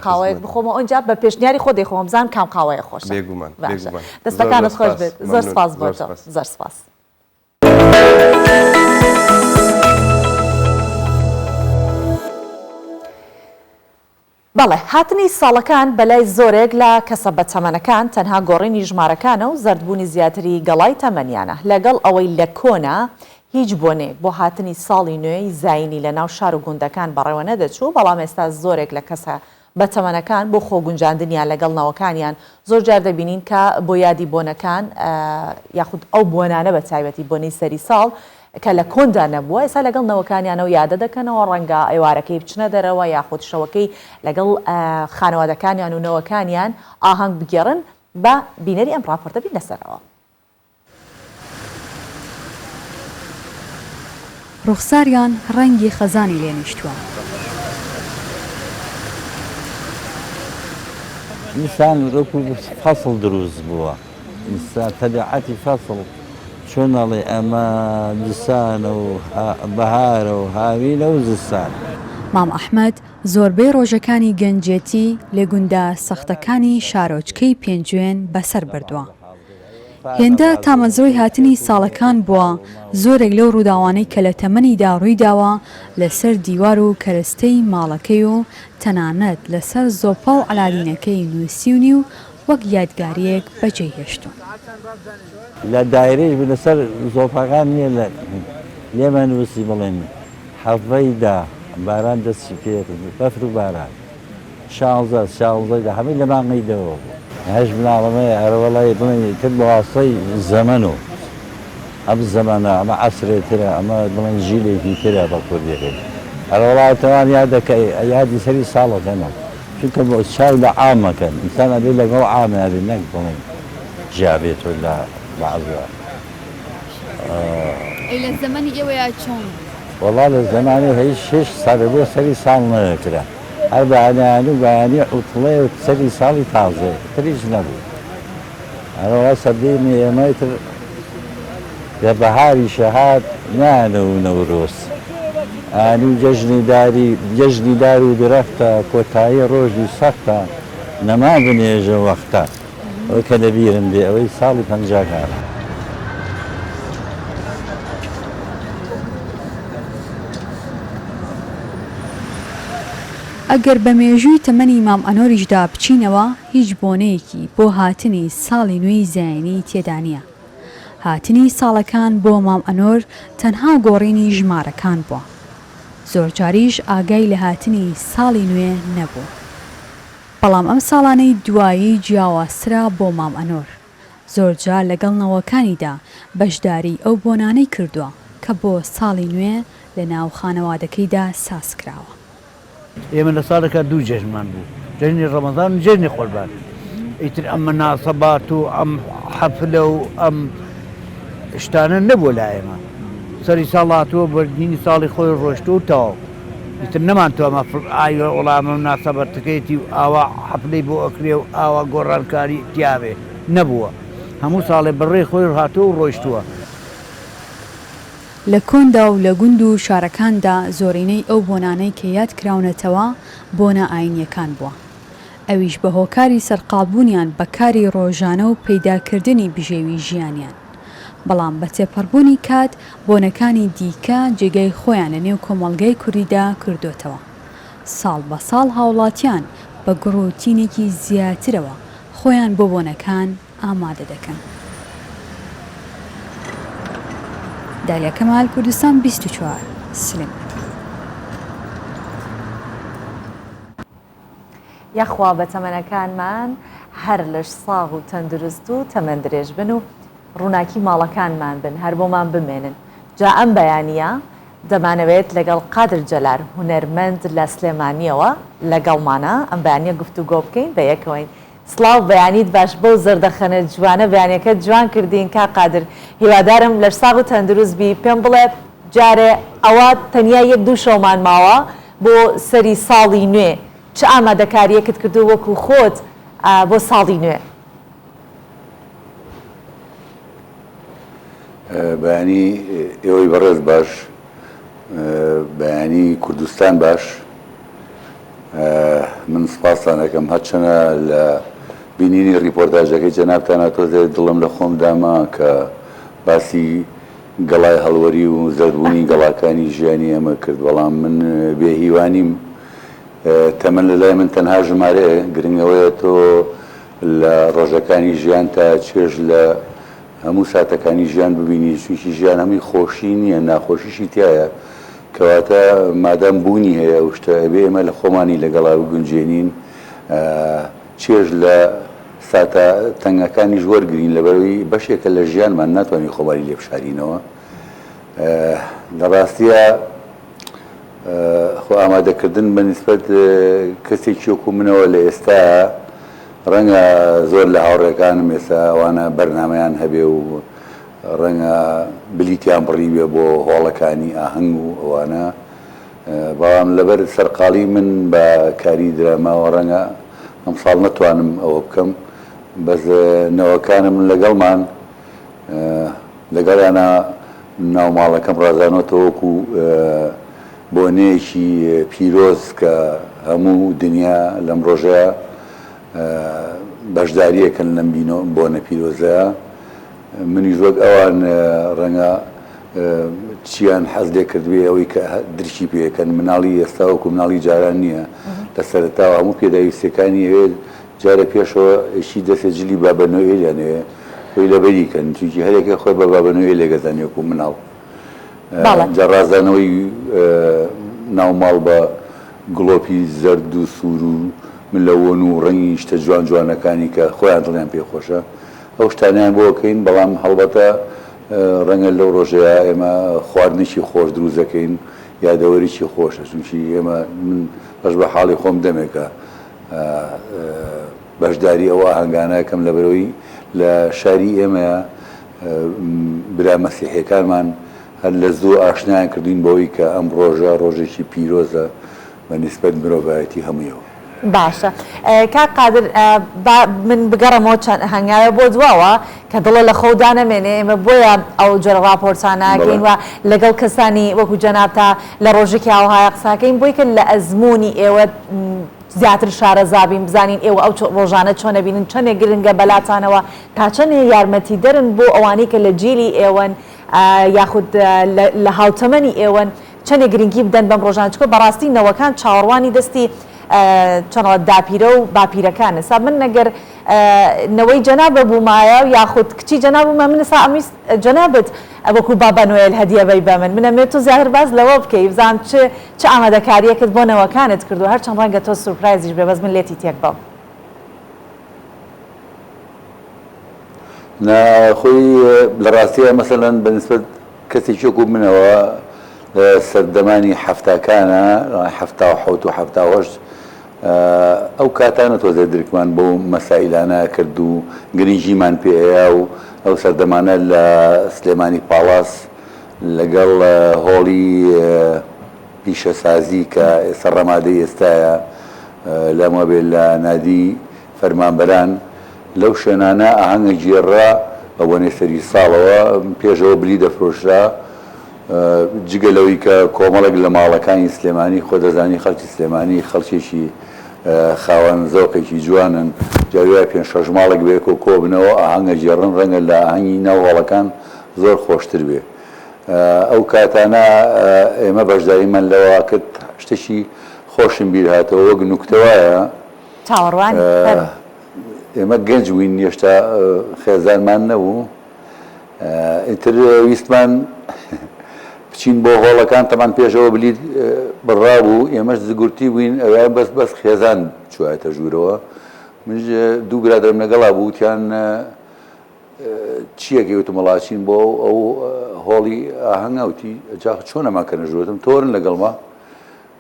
قاوەیەک بخۆمەوە ئەونجا بە پێشنیاری خۆ دەیخۆم بزانم کام قاوەیە خۆشە بێگومان باشە دەستەکانت خۆش بێت زۆر سپاس بۆ تۆ زۆر سپاس. بەڵێ، هاتنی ساڵەکان بەلای زۆرێک لە کەسە بەتەمەنەکان تەنها گۆڕینی ژمارەکانە و زەردبوونی زیاتری گەڵای تەمەنیانە، لەگەڵ ئەوەی لە کۆنا هیچ بۆنەیەک بۆ هاتنی ساڵی نوێی زایینی لەناو شار و گوندەکان بەڕێوە نەدەچوو، بەڵام ئێستا زۆرێک لە کەسە بەتەمەنەکان بۆ خۆگونجاندنیان لەگەڵ نەوەکانیان زۆر جار دەبینین کە بۆ یادی بۆنەکان یاخود ئەو بۆنانە بە تایبەتی بۆنەی سەری ساڵ کە لە کۆندا نەبووە ئێستا لەگەڵ نەوەکانیانەوە یادە دەکەنەوە ڕەنگە ئێوارەکەی بچنە دەرەوە یاخود شەوەکەی لەگەڵ خانەوادەکانیان و نەوەکانیان ئاهەنگ بگێڕن با بینەری ئەم ڕاپۆرتە بین لەسەرەوە. ڕوخساریان ڕەنگی خەزانی لێ نیشتووە. ئینسان وەکو فەسڵ دروست بووە ئینسان تەبیعەتی فەسڵ چۆن ئەڵێ ئەمە زستانە و بەهارە و هاوینە و زستانە. مام ئەحمەد زۆربەی هێندە تامەزرۆی هاتنی ساڵەکان بووە، زۆرێک لەو ڕووداوانەی کە لە تەمەنیدا ڕوویداوە لەسەر دیوار و کەرەستەی ماڵەکەی و تەنانەت لەسەر زۆپا و عەلادینەکەی نووسیونی و وەک یادگارییەک بەجێی هێشتوون. لە دایرەیش بوو لەسەر زۆپاکان نییە لە لێمان نووسی بڵێن حەڤەی دا باران دەستی پێکرد بەفر و باران. شانزە شانزەی دە هەمووی لە مانگی دەوە بوو. هەشت مناڵم هەیە ئەرەوەڵای بڵێن ئیتر بەواسطەی زەمەن و ئەم زەمەنە ئەمە عەسرێ ترە ئەمە بڵێن جیلێکی ترە بە کوردیەکەی ئەرەوەڵا تەمام یادەکە یادی سەری ساڵەکەنەوە چونکە بۆ چاو لە عام ئەکەن ئینسان ئەبێ لەگەڵ عامیا بێ نەک بڵێن جیا بێتۆ لە بەعزە. ئەی لە زەمەنی ئێوەیا چۆن بوو؟ وەڵا لە زەمانی هیچ هیچ سەر بۆ سەری ساڵ نەدەکرا هەر بەیانیان و بەیانی عوتڵەیە و سەری ساڵی تازەیە تر هیچ نەبوو هەرەوە سەردەمی ئێمە تر لە بەهاریشە هات نانە و نەورۆز ئانی و جەژنی داری جەژنی دار و درەختە کۆتایی ڕۆژی سەختە نەما بنێژە وەختە. ئەوەی کە لە بیرم بێ ئەوەی ساڵی پەنجاکانە. ئەگەر بە مێژووی تەمەنی مام ئەنۆریشدا بچینەوە هیچ بۆنەیەکی بۆ هاتنی ساڵی نوێی زایینی تێدا نییە. هاتنی ساڵەکان بۆ مام ئەنۆر تەنها گۆڕینی ژمارەکان بووە. زۆرجاریش ئاگای لە هاتنی ساڵی نوێ نەبوو. بەڵام ئەم ساڵانەی دوایی جیاوازترە بۆ مام ئەنۆر، زۆرجار لەگەڵ نەوەکانیدا بەشداریی ئەو بۆنانەی کردووە کە بۆ ساڵی نوێ لەناو خانەوادەکەیدا سازکراوە. ئێمە لە ساڵێکا دوو جەژنمان بوو، جەژنی ڕەمەزان و جەژنی قوربان. ئیتر ئەم مەناسەبات و ئەم حەفلە و ئەم شتانە نەبووە لای ئێمە. سەری ساڵ هاتووە بەردینی ساڵی خۆی ڕۆشتووە و تەواو. ئیتر نەمانتواما ئایوە وەڵا ئەمە مناسەبەتەکەیەتی و ئاوا حەفلەی بۆ ئەکرێ و ئاوا گۆڕانکاری تیابێ. نەبووە. هەموو ساڵێ بە ڕێی خۆی هاتووە و ڕۆیشتووە. لە کۆندا و لە گوند و شارەکاندا زۆرینەی ئەو بۆنانەی کە یاد کراونەتەوە بۆنە ئاینییەکان بووە. ئەویش بە هۆکاری سەرقاڵبوونیان بە کاری ڕۆژانە و پەیداکردنی بژێوی ژیانیان. بەڵام بە تێپەڕبوونی کات بۆنەکانی دیکە جێگای خۆیان لە نێو کۆمەڵگای کوردیدا کردۆتەوە. ساڵ بە ساڵ هاوڵاتیان بە گوڕ و تینێکی زیاترەوە خۆیان بۆ بۆنەکان ئامادە دەکەن. دالیا کەمال، کوردستان 24، سلێمانی. یاخوا بە تەمەنەکانمان هەر لەش ساغ و تەندروست و تەمەن درێژ بن و ڕووناکی ماڵەکانمان بن هەر بۆمان بمێنن جا ئەم بەیانیە دەمانەوێت لەگەڵ قادر جەلار هونەرمەند لە سلێمانیەوە لەگەڵمانە ئەم بەیانیە گفتوگۆ بکەین بە یەکەوەین سڵاو بەیانیت باش بەو زەردەخەنە جوانە بەیانەکەت جوان کردین کاک قادر هیوادارم لەش ساغ و تەندروست بی پێم بڵێ جارێ ئەوە تەنیا یەک دوو شەومان ماوە بۆ سەری ساڵی نوێ چ ئامادەکاریەکت کردووە وەکو خۆت بۆ ساڵی نوێ؟ بەیانی ئێوەی بەڕێز باش، بەیانی کوردستان باش. من سپاستان ئەکەم هەرچەنە لە بینینی ڕیپۆرتاژەکەی جەنابتانا تۆزێ دڵم لە خۆم داما کە باسی گەڵای هەڵوەری و زەردبوونی گەڵاکانی ژیانی ئێمە کرد، بەڵام من بێ هیوا نیم. تەمەن لە لای من تەنها ژمارەیە، گرنگ ئەوەیە تۆ لە ڕۆژەکانی ژیانتا چێژ لە هەموو ساتەکانی ژیان ببینی، چونکی ژیان هەمووی خۆشی نییە، ناخۆشیشی تیایە، کەواتە مادام بوونی هەیە ئەو شتە، ئەبێ ئێمە لە خۆمانی لەگەڵا بگونجێنین، چێژ لە ساتە تەنگەکانیش وەرگرین لەبەرئەوەی بەشێکە لە ژیانمان ناتوانین خۆمانی لێ بشارینەوە لە ڕاستیا خۆ ئامادەکردن بە نیسبەت کەسێکی وەکو منەوە لە ئێستا ڕەنگە زۆر لە هاوڕێکانم ئێستا ئەوانە بەرنامەیان هەبێ و ڕەنگە بلیتیان بڕیبێ بۆ هۆڵەکانی ئاهەنگ و ئەوانە بەڵام لەبەر سەرقاڵی من بە کاری دراماوە ڕەنگە ئەمساڵ نەتوانم ئەوە بکەم بەس نەوەکانم لەگەڵمان لەگەڵیانە ناو ماڵەکەم ڕازانۆتەوە وەکو بۆنەیەکی پیرۆز کە هەموو دنیا لەم ڕۆژەیا بەشداریەکەن لەم بۆنە پیرۆزەیا. منیش وەک ئەوان ڕەنگە چیان حەز لێ کردبێ ئەوەی کە درکی پێ ئەکەن مناڵی ئێستا وەکو مناڵی جاران نییە لە سەرەتاوە هەموو پێداویستیەکانی ئەوێ جارە پێشەوە ئیشی دەستێ جلی بابە نۆئێلیان ئەوێ خۆی لەبەری کەن چونکی هەرێکە خۆی بە بابە نۆئێلێک ئەزانێ وەکو مناڵ جا ڕازانەوەی ناو ماڵ بە گڵۆپی زەرد و سوور و ملەوەن و ڕەنگی شتە جوان جوانەکانی کە خۆیان دڵیان پێ خۆشە ئەو شتانەیان بۆ ئەکەین بەڵام هەڵبەتە ڕەنگە لەو ڕۆژەیا ئێمە خواردنێکی خۆش دروست دەکەین یادەوەریی خۆشە چونکی ئێمە من بەش بە حاڵی خۆم دەمێکە بەشداری ئەو ئاهەنگانە ئەکەم لەبەرئەوەی لە شاری ئێمەیا برا مەسیحیەکانمان هەر لە زوو ئاشنایان کردوین بەوەی کە ئەم ڕۆژە ڕۆژێکی پیرۆزە بە نیسبەت مرۆڤایەتی هەموویەوە. باشە کاک قادر با من بگەڕێمەوە چەند هەنگاوێ بۆ دواوە کە دڵە لە خەو دانەمێنێ ئێمە بۆیە ئەو جۆرە ڕاپۆرتانە ئەکەین و لەگەڵ کەسانی وەکو جەنابتا لە ڕۆژێکی ئاوهایە قساکەین بۆی کە لە ئەزموونی ئێوە زیاتر شارەزا بین بزانین ئێوە ئەو ڕۆژانە چۆن ئەبینن چەندێک گرنگە بەلاتانەوە تا چەندێ یارمەتیدەرن بۆ ئەوانەی کە لە جیلی ئێوەن یاخود لە هاوتەمەنی ئێوەن چەندێک گرنگی بدەن بەم ڕۆژانە چونکە بەڕاستی نەوەکان چاوەڕوانی دەستی چۆنەڵە داپیرە و باپیرەکان ئێستا من ئەگەر نەوەی جەنابە بوومایە یاخود کچی جەناب بوومە من ئێستا ئەمویست جەنابت وەکو بابا نۆێل هەدیە بەی بە من من ئەمەوێت تۆ زیاتر باس لەوە بکەی بزانم چ چ ئامادەکاریەکت بۆ نەوەکانت کردووە هەرچەند ڕەنگە تۆ سورپرایزیش بێ بەس من لێتی تێک بەم. نا خۆی لە ڕاستیا مەسەلەن بە نسبەت کەسێکی وەکو منەوە لە سەردەمانی حەفتاکانە 77 و 78 ئەو کاتانە تۆزێ درکمان بەو مەسائیلانە کرد و گرنگیمان پێ ئەیا و ئەو سەردەمانە لە سلێمانی پاڵاس لەگەڵ هۆڵی پیشەسازی کە ئێستا ڕەمادەی ئێستایە لام وابێ لە نادی فەرمانبەران لەو شوێنانە ئاهەنگ ئەگێڕرا بە بۆنەی سەری ساڵەوە پێشەوە بلی دەفرۆشرا جگە لەوەی کە کۆمەڵێک لە ماڵەکانی سلێمانی خۆ دەزانی خەڵکی سلێمانی خەڵکێکی خاوەن زەوقێکی جوانن جاری وایە پێنج شەش ماڵێک بەیەکەوە کۆبنەوە ئاهەنگ ئەگێڕن ڕەنگە لە ئاهەنگی ناو هۆڵەکان زۆر خۆشتر بێ ئەو کاتانە ئێمە بەشداریمان لەوە کرد شتێکی خۆشم بیر هاتەوە وەک نوکتە وایە چاوەڕوانی فەرموو. ئێمە گەنج بووین هێشتا خێزانمان نەبوو ئیتر ویستمان بچین بۆ هۆڵەکان تەمان پێشەوە بلیت بڕابوو ئێمەش زگورتی بووین ئەوە بەس بەس خێزان چوایەتە ژوورەوە منش دوو برادرم لەگەڵا بوو وتیان چیەکەی وتم وەڵا ئەچین بۆ ئەو هۆڵی ئاهەنگە وتی جا چۆن ئەمانکەنە ژوور وتم تۆ وەرن لەگەڵما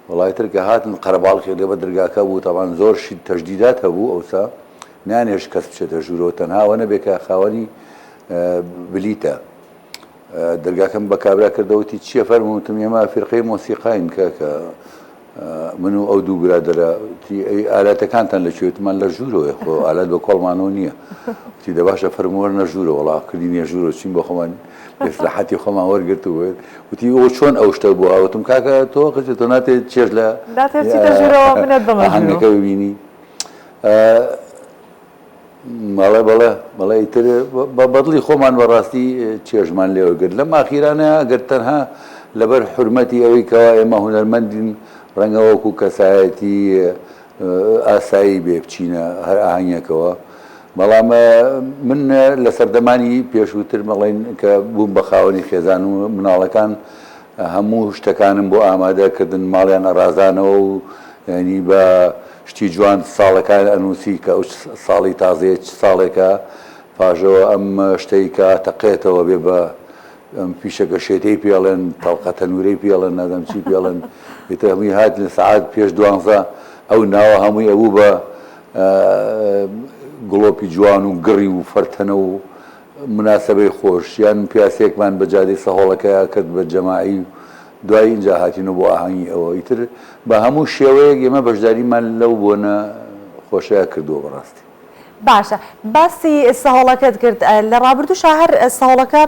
وەڵا ئیتر کە هاتن قەرەباڵخی لێ بە درگاکە بوو تەبان زۆر شت تەشدیدات هەبوو ئەوسا نانێشت کەس بچێتە ژوورەوە تەنها ئەوە نەبێ کە خاوەنی بلیتە دەرگاکەم بە کابرا کردەوە وتی چییە فەرموو وتم ئێمە فیرقەی مۆسیقاین کاکە من و ئەو دوو برادەرە وتی ئەی ئالاتەکانتان لە کوێ وتمان لە ژوورەوەیە خۆ ئالات بە کۆڵمانەوە نییە وتی دە باشە فەرموو وەرنە ژوورەوە وەڵا کردینیە ژوورەوە چین بۆ خۆمان ئیسراحەتی خۆمان وەرگرت و وتی ئەوە چۆن ئەو شتە بووە وتم کاکە تۆ قچ تۆ ناتێ چێژ لە ناتێ بچیتە ژوورەوە منت بەمە ژوورەوە ئاهەنگەکە ببینی بەڵێ بەڵێ بەڵێ ئیتر بە بەدڵی خۆمان بەڕاستی چێژمان لێ وەرگرت لەم ئاخیرانە گەر تەنها لەبەر حورمەتی ئەوەی کەوا ئێمە هونەرمەندین ڕەنگە وەکو کەسایەتی ئاسایی بێ بچینە هەر ئاهەنگێکەوە بەڵام من لە سەردەمانی پێشووتر مەڵێن کە بووم بە خاوەنی خێزان و مناڵەکان هەموو شتەکانم بۆ ئامادە کردن ماڵیان ئەڕازانەوە و یانی بە شتی جوان ساڵەکان ئەنووسی کە ئەو ساڵی تازەیە چ ساڵێکە پاژەوە ئەم شتەی کە تەقێتەوە بێ بە ئەم فیشەکە شێتەی پێڵێن تەڵقە تەنورەی پێڵێن نازانم چی پێڵێن ئیتر هەمووی هات لە سەعات پێش دوانزە ئەو ناوە هەمووی ئەبوو بە گڵۆپی جوان و گڕی و فەرتەنە و مناسەبەی خۆش یان پیاسەیەکمان بە جادەی سەهۆڵەکەیا کرد بە جەماعی و دوای ئینجا هاتینەوە بۆ ئاهەنگی ئەوە ئیتر بە هەموو شێوەیەک ئێمە بەشداریمان لەو بۆنە خۆشەیا کردووە بەڕاستی. باشە باسی سەهۆڵەکەت کرد لە ڕابردووشا هەر سەهۆڵەکە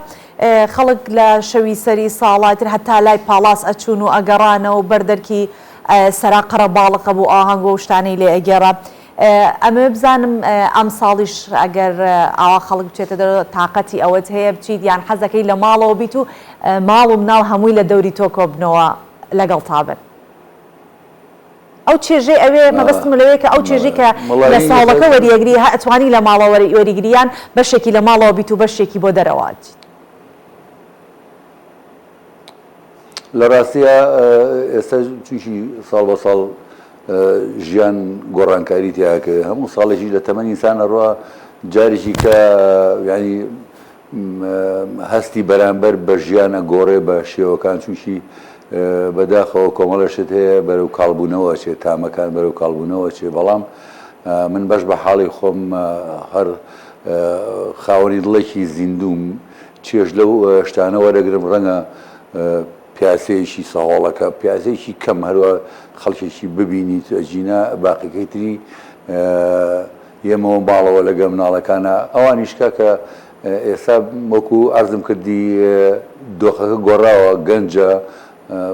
خەڵک لە شەوی سەری ساڵا ئیتر هەتا لای پاڵاس ئەچوون و ئەگەڕانەوە بەر دەرکی سەرا قەرەباڵغ ئەبوو ئاهەنگ و ئەو شتانەی لێ ئەگێڕا. ئەمەوێ بزانم ئەمساڵیش ئەگەر ئاوا خەڵک بچێتە دەرەوە تاقەتی ئەوەت هەیە بچیت یان حەزەکەی لە ماڵەوە بیت و ماڵ و مناڵ هەمووی لە دەوری تۆ کۆبنەوە لەگەڵتا بن؟ ئەو چێژەی ئەوێ مەبەستم لەوەیە کە ئەو چێژەی کە لە ساڵەکە وەریەگری هە ئەتوانی لە ماڵەوە وەریگری یان بەشێکی لە ماڵەوە بیت و بەشێکی بۆ دەرەوە ئەچیت. لە ڕاستیا ئێستا چونکی ساڵ بە ساڵ ژیان گۆڕانکاری تیاکەوێ هەموو ساڵێکیش لە تەمەنی ئینسان ئەڕوا جارێکی کە یانی هەستی بەرامبەر بە ژیان ئەگۆڕێ بە شێوەکان چونکی بەداخەوە کۆمەڵە شت هەیە بەرەو کاڵبوونەوە ئەچێت تامەکان بەرەو کاڵبوونەوە ئەچێ بەڵام من بەش بە حاڵی خۆم هەر خاوەنی دڵێکی زیندووم چێژ لەو شتانە وەرەگرم ڕەنگە پیاسەیەکی سەهۆڵەکە پیاسەیەکی کەم هەروە خەڵکێکی ببینیت ئەگینا باقیەکەی تری یەمەوە ماڵەوە لەگەڵ مناڵەکانا ئەوانیش کاکە ئێستا وەکو عەرزم کردی دۆخەکە گۆڕاوە گەنجە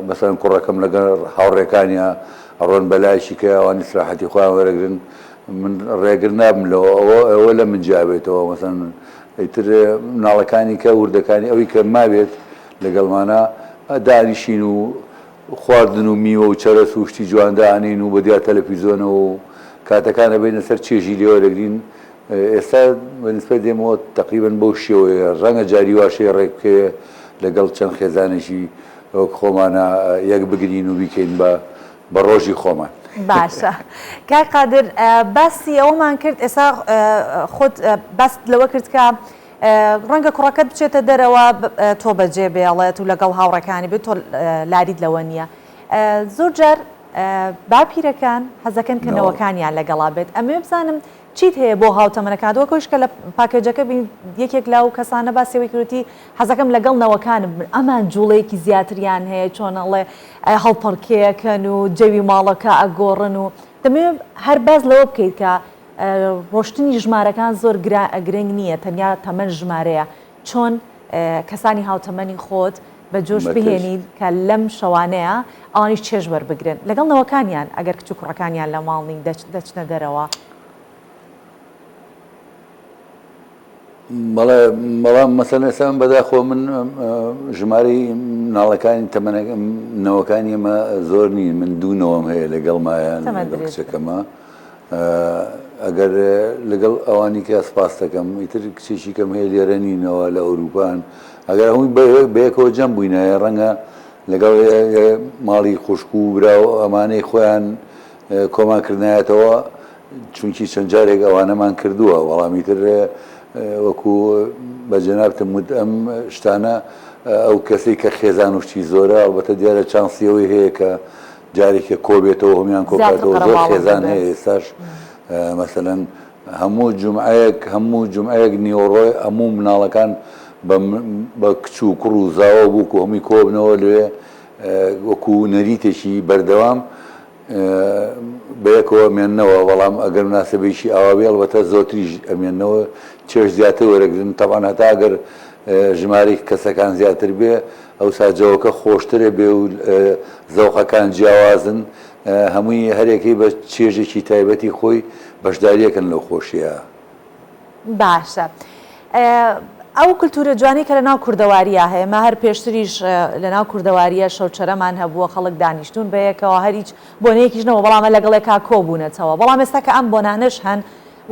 مەسەلەن کوڕەکەم لەگەڵ هاوڕێکانیا ئەڕۆن بەلایەکی کە ئەوان ئیسراحەتی خۆیان وەرەگرن من ڕێگر نابم لەوە ئەوە ئەوە لە من جیابێتەوە مەسەلەن ئیتر مناڵەکانی کە وردەکانی ئەوی کە مابێت لەگەڵمانە دانیشین و خواردن و میوە و چەرەس و شتی جوان دائەنێین و بەدیار تەلەفیزۆنەوە و کاتەکان ئەبەینە سەر چێژی لێ وەرەگرین ئێستا بە نیسبەت ئێمەوە تەقریبەن بەو شێوەیە ڕەنگە جاری واش هەیە ڕێک بکەوێ لەگەڵ چەند خێزانێکی وەک خۆمانە یەک بگرین و بیکەین بە بە ڕۆژی خۆمان. باشە کاک قادر باسی ئەوەمان کرد ئێستا خۆت باست لەوە کرد کە ڕەنگە کوڕەکەت بچێتە دەرەوە تۆ بەجێ بێڵێت و لەگەڵ هاوڕێکانی بێت تۆ لاریت لەوە نییە زۆر جار باپیرەکان حەزەکەن کە نەوەکانیان لەگەڵا بێت ئەمەوێ بزانم چیت هەیە بۆ هاوتەمەنەکانت وەک ئەویش کە لە پاکێجەکە بین یەکێک لەو کەسانە باسی ئەوەی کردوتی حەزەکەم لەگەڵ نەوەکانم بن ئەمان جوڵەیەکی زیاتریان هەیە چۆن ئەڵێ هەڵپەڕکێیەکەن و جەوی ماڵەکە ئەگۆڕن و دەمەوێت هەر باس لەوە بکەیت کە ڕۆشتنی ژمارەکان زۆر گرنگ نییە تەنیا تەمەن ژمارەیە چۆن کەسانی هاوتەمەنی خۆت بە جۆش بهێنیت کە لەم شەوانەیە ئەوانیش چێژ وەربگرن لەگەڵ نەوەکانیان ئەگەر کچ و کوڕەکانیان لە ماڵ نین دەچنە دەرەوە. بەڵێ بەڵام مەسەلەن ئێستا من بەداخەوە من ژمارەی مناڵەکانی تەمەنەکە نەوەکانی ئێمە زۆر نین من دوو نەوەم هەیە لەگەڵمایان لەگەڵ کچەکەمە ئەگەر لەگەڵ ئەوانی کە سپاس دەکەم ئیتر کچێکی کەم هەیە لێرە نینەوە لە ئەوروپان ئەگەر هەمووی بەیەکەوە جەم بووینایە ڕەنگە لەگەڵ ماڵی خوشک و برا و ئەمانەی خۆیان کۆمان کردنایەتەوە چونکی چەند جارێک ئەوانەمان کردووە بەڵام ئیتر وەکو بە جەنابتم وت ئەم شتانە ئەو کەسەی کە خێزان و شتی زۆرە ئەڵبەتە دیارە چانسی ئەوەی هەیە کە جارێکە کۆبێتەوە هەموان کۆکاتەوە زۆر خێزان هەیە ئێستاش مەسەلەن هەموو جومعەیەک هەموو جومعەیەک نیوەڕۆی هەموو مناڵەکان بە کچ و کوڕ و زاوا و بووک و هەمووی کۆبنەوە لەوێ وەکو نەریتێکی بەردەوام بەیەکەوە ئەمێننەوە، بەڵام ئەگەر مناسەبەیەکی ئاوا بێ ئەڵبەتە زۆرتریش ئەمێننەوە چێژ زیاتر وەرەگرن، تەبعەن هەتا ئەگەر ژمارەی کەسەکان زیاتر بێ ئەوسا جەوەکە خۆشترە بێ و زەوقەکان جیاوازن هەمووی هەرێکەی بە چێژێکی تایبەتی خۆی بەشداریەکەن لەو خۆشیە. باشە ئەو کلتورە جوانەی کە لەناو کوردەواریا هەیە مە هەر پێشتریش لەناو کوردەواریە شەوچەرەمان هەبووە خەڵک دانیشتوون بەیەکەوە هەر هیچ بۆنەیەکیش نەبووە بەڵام لەگەڵێکا کۆبوونەتەوە بەڵام ئێستا کە ئەم بۆنانەش هەن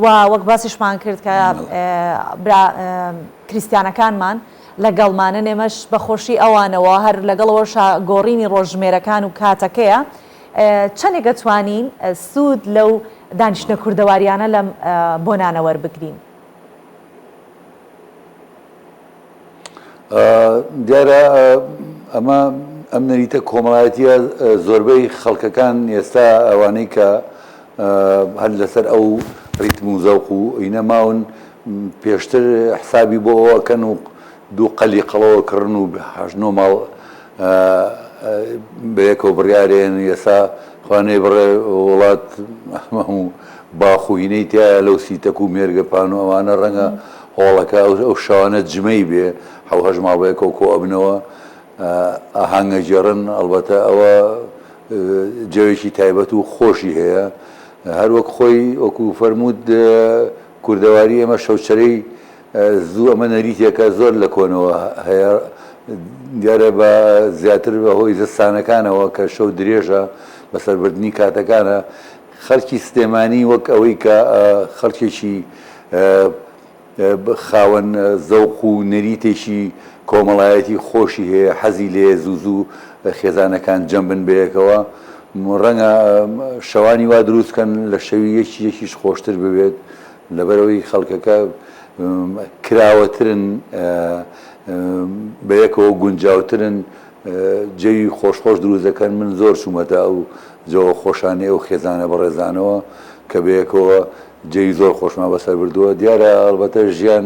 و وەک باسیشمان کرد کە برا کریستیانەکانمان لەگەڵمانن ئێمەش بەخۆشی ئەوانەوە هەر لەگەڵەوەشا گۆڕینی ڕۆژژمێرەکان و کاتەکەیە چەندێک ئەتوانین سوود لەو دانیشتنە کوردەواریانە لەم بۆنانە وەربگرین؟ دیارە ئەمە ئەم نەریتە کۆمەڵایەتیە زۆربەی خەڵکەکان ئێستا ئەوانەی کە هەر لەسەر ئەو ڕیتم و زەوق و ئینە ماون پێشتر حسابی بۆ ئەوەکەن و دوو قەلی قەڵەوە کڕن و هەشت نۆ ماڵ بەیەکەوە بڕیارێن ئێستا خوا نەیبڕێ وڵات هەموو باخ و هینەی تایە لەو سیتەک و مێرگە پان و ئەوانە ڕەنگە هۆڵەکە ئەو شەوانە جمەی بێ حەو هەشت ماڵ بەیەکەوە کۆ ئەبنەوە ئاهەنگەگێڕن ئەڵبەتە ئەوە جەوێکی تایبەت و خۆشی هەیە. هەر وەک خۆی وەکو فەرمووت کوردەواری ئێمە شەوچەرەی زوو ئەمە نەریتێکە زۆر لە کۆنەوە هەیە دیارە بە زیاتر بە هۆی زستانەکانەوە کە شەو درێژە بەسەربردنی کاتەکانە خەڵکی سلێمانی وەک ئەوەی کە خەڵکێکی خاوەن زەوق و نەریتێکی کۆمەڵایەتی خۆشی هەیە، حەزی لێیە زوو زوو خێزانەکان جەم بن بەیەکەوە، ڕەنگە شەوانی وا دروست کەن لە شەوی یەکی یەکیش خۆشتر ببێت، لەبەرئەوەی خەڵکەکە کراوەترن، بەیەکەوە گونجاوترن، جەوی خۆش خۆش دروست دەکەن، من زۆر چوومەتە ئەو جەوە خۆشانەی ئەو خێزانە بەڕێزانەوە کە بەیەکەوە جەوی زۆر خۆشمان بەسەر بردووە دیارە ئەڵبەتە ژیان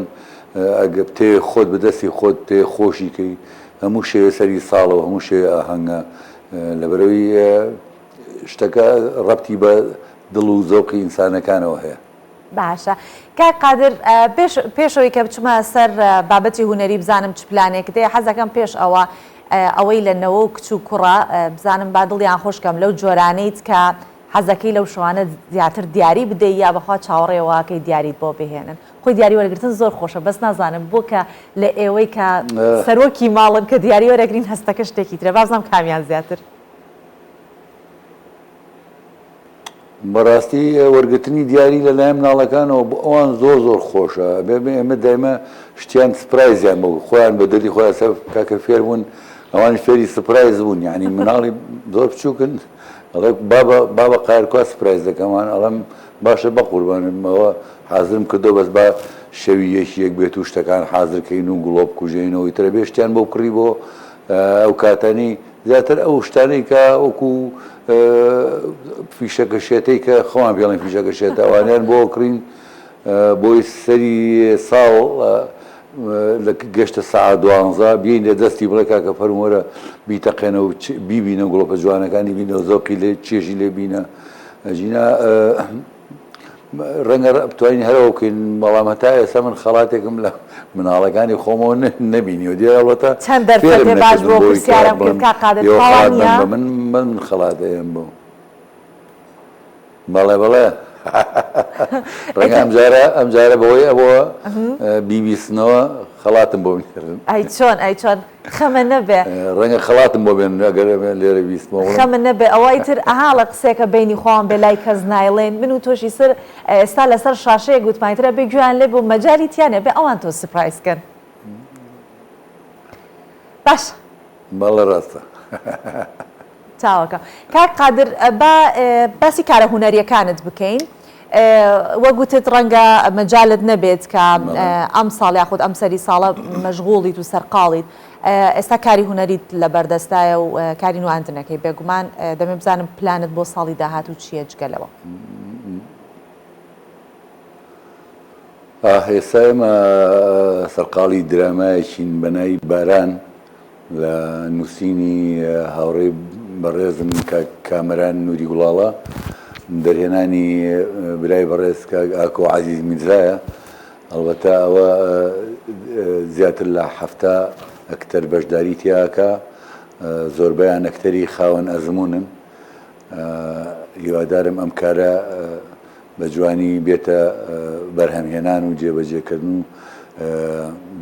ئەگە بتەوێ خۆت بە دەستی خۆت بتەوێ خۆشی کەی هەموو شەوێ سەری ساڵە و هەموو شەوێ ئاهەنگە لەبەرەوەی شتەکە ڕەبتی بە دڵ و زەوقی ئینسانەکانەوە هەیە. باشە کاک قادر پێش پێشەوەی کە بچمە سەر بابەتی هونەری بزانم چ پلانێکت هەیە حەزەکەم پێش ئەوە ئەوەی لە نەوە و کچ و کوڕە بزانم با دڵیان خۆش کەم لەو جۆرانەیت کە حەزەکەی لەو شەوانە زیاتر دیاری بدەی یا بەخوا چاوەڕێ واکەی دیاریت بۆ بهێنن خۆی دیاری وەرگرتن زۆر خۆشە بەس نازانم بۆ کە لە ئێوەی کە سەرۆکی ماڵن کە دیاری وەرەگرین هەستەکە شتێکی ترە بازم کامیان زیاتر. بەڕاستی وەرگرتنی دیاری لەلایەن مناڵەکانەوە بۆ ئەوان زۆر زۆر خۆشە بێ ئێمە دایمە شتیان سپرایزیان بۆ خۆیان بە دەری خۆیان سەر کاکە فێر بوون ئەوانی فێری سپرایز بوون یعنی مناڵی زۆر بچووکن ئەڵێ بابە بابە قایر کوا سپرایز دەکەمان ئەڵێم باشە بەقوربانت ئەوە حازرم کردو بەس با شەوی یەکی یەک بێت و شتەکان حازر کەین و گڵۆپ کوژێنەوەی ترە بێ شتیان بۆ کڕی بۆ ئەو کاتانی زیاتر ئەو شتانەی کە وەکو فیشەکە شێتەی کە خۆمان پێڵێن فیشەکە شێتە ئەوانیان بۆ کڕین بۆی سەری ساڵ لە گەشتە سەعات دوانزە بێین لە دەستی بڵێ کاکە فەرموو وەرە بیتەقێنە و بیبینە گوڵۆپە جوانەکانی بینە و زەوقی لێ چێژی لێ بینە ئەجینا ڕەنگە بتوانین هەرەوە بکەین بەڵام هەتا ئێستا من خەڵاتێکم لە مناڵەکانی خۆمەوە نەبینیوە دیارە ئەڵبەتە چەند فێرم دەرفەتێ باش نەکردن بۆ بۆی کە پرسیارم کرد بڵێم کاک قادر ئێوە تاوان خەڵات بەن نییە؟ بە من من خەڵات ئەیەم بۆ بەڵێ بەڵێ ڕەنگە ئیتر ئەمجارە ئەمجارە بەهۆی ئەوە بیبیستنەوە خەڵاتم بۆ بنێرن. ئەی چۆن ئەی چۆن خەمە نەبێ. ڕەنگە خەڵاتم بۆ بێنن ئەگەر لێرە بیستمەوە بڵێم. خەمە نەبێ ئەوە ئیتر ئەها ڵە قسەیەکە بەینی خۆمان بێ لای کەس نایڵێین من و تۆش ئیسر ئێستا لەسەر شاشەیەک وتمان ئیتر ئەبێ گوێیان لێ بێ و مەجالی تیا نیە بێ ئەوان تۆ سپرایز کەن باشە. بەڵێ ڕاستە. چاوەکەم کاک قادر با باسی کارە هونەریەکانت بکەین وەک وتت ڕەنگە مەجالت نەبێت کە ئەم ساڵ یاخود ئەم سەری ساڵە مەشغوڵیت و سەرقاڵیت ئێستا کاری هونەریت لە بەردەستایە و کاری نواندنەکەی بێگومان دەمێ بزانم پلانت بۆ ساڵی داهاتوو چییە جگە لەوە؟ ئێستا ئێمە سەرقاڵی درامایەکین بە ناوی باران لە نووسینی هاوڕێی بەڕێزم کاک کامەران نوری گوڵاڵە، دەرهێنانی برای بەڕێز کاک ئاکۆ عەزیز میرزایە. ئەڵبەتە ئەوە زیاتر لە 70 ئەکتەر بەشداری تیاکە، زۆربەیان ئەکتەری خاوەن ئەزموونن. هیوادارم ئەم کارە بە جوانی بێتە بەرهەمهێنان و جێبەجێکردن و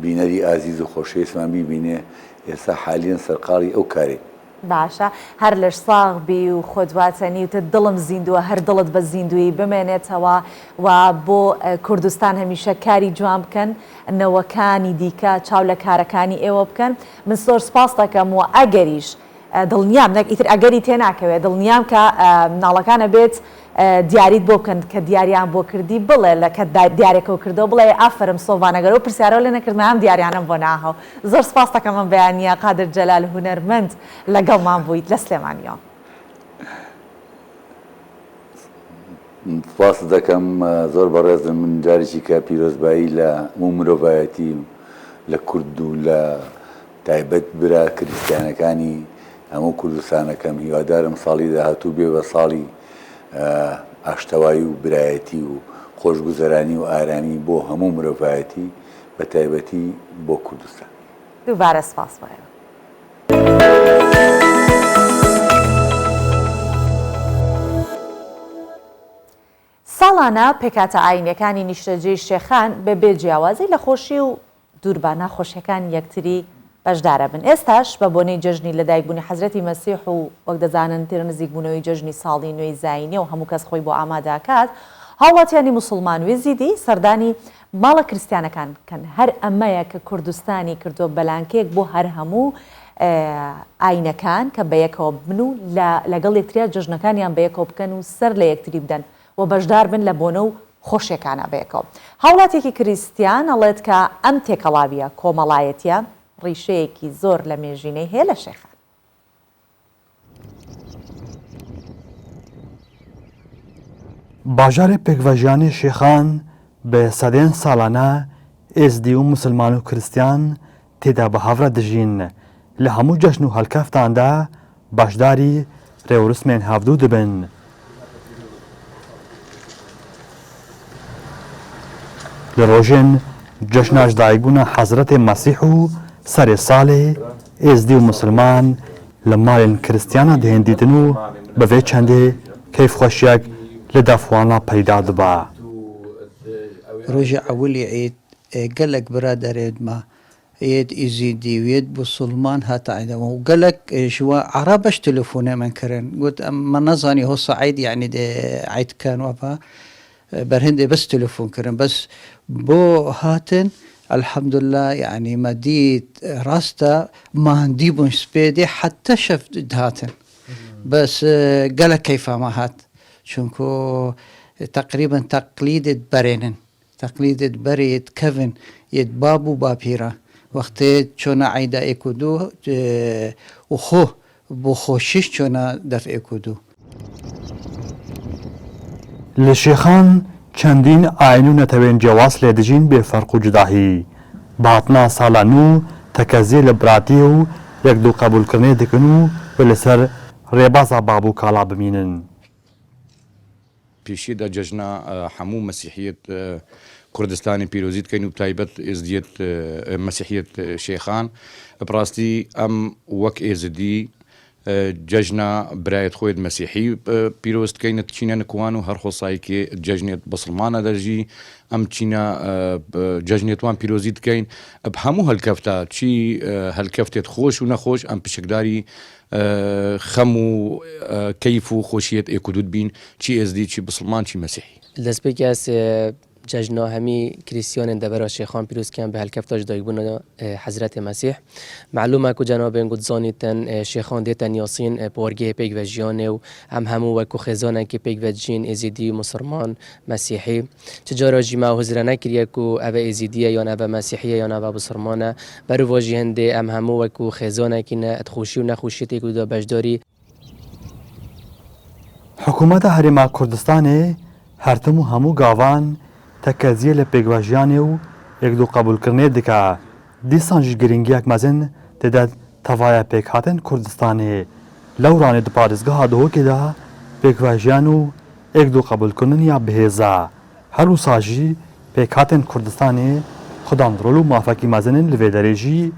بینەری ئازیز و خۆشەویستمان بیبینێ، ئێستا حالیەن سەرقاڵی ئەو کارەین. باشە هەر لەش ساغ بی و خۆت واتەنی وتت دڵم زیندووە هەر دڵت بە زیندوویی بمێنێتەوە و بۆ کوردستان هەمیشە کاری جوان بکەن نەوەکانی دیکە چاو لە کارەکانی ئێوە بکەن من زۆر سپاست دەکەم و ئەگەریش دڵنیام نەک ئیتر ئەگەری تێناکەوێت دڵنیام کە مناڵەکان ئەبێت دیاریت بۆ بکەن کە دیاریان بۆ کردی بڵێ لە کە دیارێکەوە کردەوە بڵێ ئافەرم سۆڤان ئەگەر ئەو پرسیارەوە لێ نەکردمە ئەم دیاریانەم بۆ ناهەو زۆر سپاست دەکەم ئەم بەیانییە قادر جەلال هونەرمەند لەگەڵمان بوویت لە سلێمانیەوە. سپاست دەکەم زۆر بەڕێزن من جارێکی کە پیرۆزبایی لە هەموو مرۆڤایەتی لە کورد و لە تایبەت برا کریستیانەکانی هەموو کوردستانەکەم هیوادارم ساڵی داهاتوو بێ بە ساڵی ئاشتەوایی و برایەتی و خۆشگوزەرانی و ئارامی بۆ هەموو مرۆڤایەتی بە تایبەتی بۆ کوردستان. دووبارە سپاس بۆ ئێوە. ساڵانە پێکهاتە ئایینیەکانی نیشتەجێی شێخان بە بێ جیاوازی لە خۆشی و دوور بە ناخۆشیەکانی یەکتری بەشدارەبن. ئێستاش بە بۆنەی جەژنی لەدایکبوونی حەزرەتی مەسیح و وەک دەزانن تر نزیکبوونەوەی جەژنی ساڵی نوێی زایینیە و هەموو کەس خۆی بۆ ئامادە ئەکات، هاوڵاتیانی موسوڵمان و ئێزیدی سەردانی ماڵە کریستیانەکان بکەن. هەر ئەمەیە کە کوردستانی کردووە بە لانکەیەک بۆ هەر هەموو ئایینەکان کە بەیەکەوە بن و لە لەگەڵ یەکتریا جەژنەکانیان بەیەکەوە بکەن و سەر لە یەکتری بدەن و بەشدار بن لە بۆنە و خۆشیەکانا بەیەکەوە. هاوڵاتیەکی کریستیان ئەڵێت کە ئەم تێکەڵاویە کۆمەڵایەتیە ڕیشەیەکی زۆر لە مێژینەی هەیە لە شێخان. باژارê pêkvejiyanê Şêxan bi sedên salane Êzdî û misilman û Krîstiyan tê de bi hev re dijîn, li hemû cejn û helkeftan de beşdarî rêwrismên hevdû dibin. Li rojên cejna ji dayikbûna Hezretê Mesîh û serê salê, Êzdî û misilman li malên Krîstiyana dihên dîtin û bi vê çendê keyfxweşiyek li dev wana peyda dibe. Rojê ewilî îd gelek biraderên me yêd Êzîdî û yêd Musulman hate îda û gelek ji we Erebeş telefonê min kirin got em me nezanî hosa îd yanî dê îd ken weva ber hindê bes telefon kirin bes bo hatin elhemdullah yanî me dît rast e mandî bûn spêdê heta şev dihatin bes gelek keyfa me hat çunku teqrîben teqlîdê berênin Teqlîdê di berê yê dikevin yê di bab û bapîra wextê çona eyda êk û du û xwe bo xweşiş çona def êk û du. Li Şêxan çendîn ayîn û netewên cewaz lê dijîn bê ferq û cudahî. Bi hatina sala nû tekeziyê li biratiyê û yekdû qebûlkirinê dikin û wê li ser rêbaza bab û kala bimînin. Pêşiyê de cejna hemû mesîhiyet Kurdistanê pîrozî dikeyn û bi taybet êzidiyet mesîhiyet şêxan. Bi rastî em wek êzidî cejna birayê xwe yê mesîhî pîroz dikeyn diçîne nik wan û her xwesayîkê cejnê bisilmana de jî em çîne cejnê wan pîrozî dikeyn. Bi hemû helkefta çî helkeftê xweş û nexweş em pişikdarî Xem û keyf û xweşiyet ê ku dût bîn, çî êzdî, çî bisilman, çî mesîhî. Li destpêkê ez cejna hemî krîstiyanên devera Şêxan pîroz dikim bi helkefta ji dayikbûna Hezretê Mesîh. Melûm e ku cenabên ku dizanîtin Şêxan dête niyasîn bi wargehê pêkve jiyanê û em hemû wekû xêzanekî pêkve dijîn, êzîdî, misilman, Mesîhî. Çi cara jî me huzre nekiriye ku ev e êzîdî ye yan ev e mesîhî ye yan ev e bisilman e. Berûva jî hindê em hemû wekû xêzanekî ne, di xweşî û nexweşiyê tê ku de beşdarî. Hikûmeta Herêma Kurdistanê her tim û hemû gavan tekeziyê li pêkvejiyanê û yekdûqebûlkirinê dike. Dîsan jî girîngiyek mezin dide tevaya pêkhatên Kurdistanê. Lewranê di parêzgeha Duhokê de pêkvejiyan û Êk du qebûlkirin ya bihêz e. Her wisa jî pêkhatên Kurdistanê xwedan rol û mafekî mezin in li vê derê jî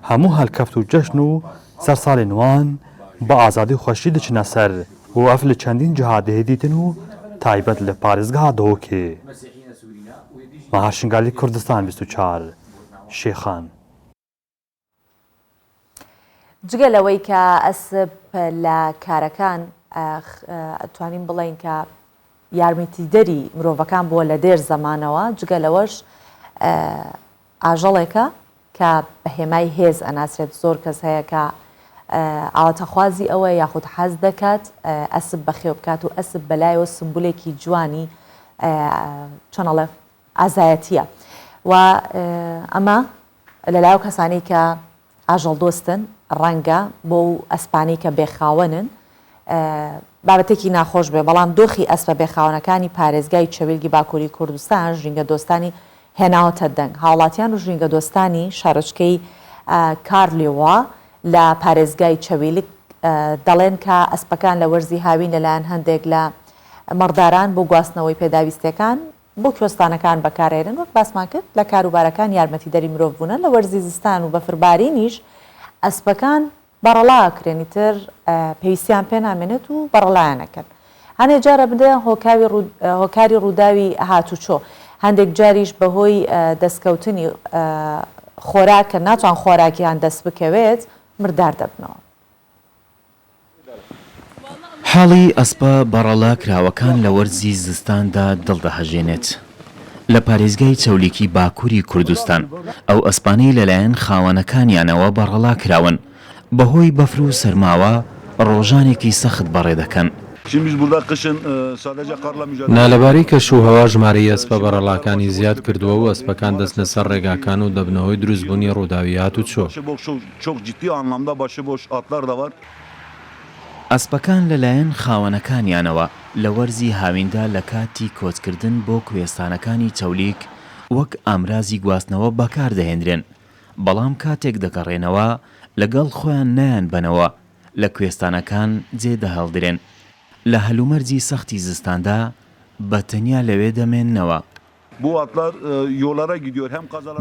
hemû helkeft û cejn û sersalên wan bi azadî û xweşî diçine ser û ev li çendîn ciha dihê dîtin û taybet li parêzgeha Duhokê. Mahar Şingalî Kurdistan 24, Şêxan. جگە لەوەی کە ئەسپ لە کارەکان ئەتوانین بڵێین کە یارمەتیدەری مرۆڤەکان بووە لە دێر زەمانەوە جگە لەوەش ئاژەڵێکە کە بە هێمای هێز ئەناسرێت زۆر کەس هەیە کە ئاواتەخوازی ئەوە یاخود حەز دەکات ئەسپ بەخێو بکات و ئەسپ بەلایەوە سمبولێکی جوانی چۆنەڵێ ئازایەتییە و ئەمە لەلای ئەو کەسانەی کە ئاژەڵدۆستن ڕەنگە بۆ و ئەسپانەی کە بێخاوەنن بابەتێکی ناخۆش بێ، بەڵام دۆخی ئەسپە بێخاوەنەکانی پارێزگای چەویلگی باکووری کوردستان ژینگەدۆستانی هێناوەتە دەنگ. هاوڵاتیان و ژینگەدۆستانی شارۆچکەی کارلیوا لە پارێزگای چەویلک دەڵێن کە ئەسپەکان لە وەرزی هاوین لەلایەن هەندێک لە مەڕداران بۆ گواستنەوەی پێداویستیەکان بۆ کوێستانەکان بەکارئێنن، وەک باسمان کرد لە کاروبارەکان یارمەتیدەری مرۆڤ بوونە، لە وەرزی زستان و بەفربارینیش ئەسپەکان بەڕەڵا ئەکرێن ئیتر پێویستیان پێ نامێنێت و بەڕەڵایان ئەکەن. هەنێ جار ئەبنە هۆکاری ڕووداوی هاتوچۆ، هەندێک جاریش بەهۆی دەستکەوتنی خۆراک کە ناتوان خۆراکیان دەست بکەوێت مردار دەبنەوە. حاڵی ئەسپە بەڕەڵا کراوەکان لە وەرزی زستاندا دڵ دەهەژێنێت. لە پارێزگای چەولیکی باکووری کوردستان، ئەو ئەسپانەی لەلایەن خاوەنەکانیانەوە بەڕەڵا کراون، بەهۆی بەفر و سەرماوە ڕۆژانێکی سەخت بەڕێدەکەن. نالەباری کەش و هەوا ژمارەی ئەسپە بەڕەڵاکانی زیاد کردووە و ئەسپەکان دەچنە سەر ڕێگاکان و دەبنە هۆی دروستبوونی ڕووداوی هاتوچۆ. ئەسپەکان لەلایەن خاوەنەکانیانەوە لە وەرزی هاویندا لە کاتی کۆچکردن بۆ کوێستانەکانی چەولیک وەک ئامرازی گواستنەوە بەکاردەهێنرێن، بەڵام کاتێک دەگەڕێنەوە لەگەڵ خۆیان نایانبەنەوە، لە کوێستانەکان جێ دەهێڵدرێن. لە هەلومەرجی سەختی زستاندا بە تەنیا لەوێ دەمێننەوە.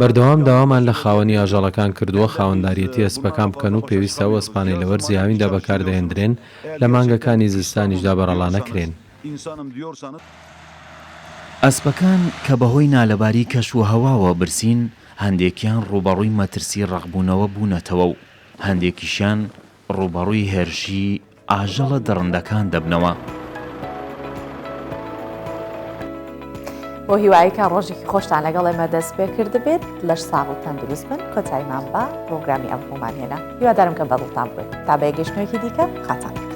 بەردەوام داوامان لە خاوەنی ئاژەڵەکان کردووە خاوەنداریەتی ئەسپەکان بکەن و پێویستە ئەو ئەسپانەی لە وەرزی هاویندا بەکاردەهێندرێن لە مانگەکانی زستانیشدا بەڕەڵا نەکرێن. ئەسپەکان کە بەهۆی نالەباری کەشوهەواوە برسین، هەندێکیان ڕووبەڕووی مەترسی ڕەقبوونەوە بوونەتەوە و هەندێکیشیان ڕووبەڕووی هێرشی ئاژەڵە دڕندەکان دەبنەوە. بۆ هیوایی کە ڕۆژێکی خۆشتان لەگەڵ ئێمە دەست پێ کردبێت لەش ساغ و تەندروست بن کۆتاییمان بە پرۆگرامی ئەمڕۆمان هێنا هیوادارم کە بەدڵتان بووێت تا بە یەکگەیشتنەوەیەکی دیکە خاتان.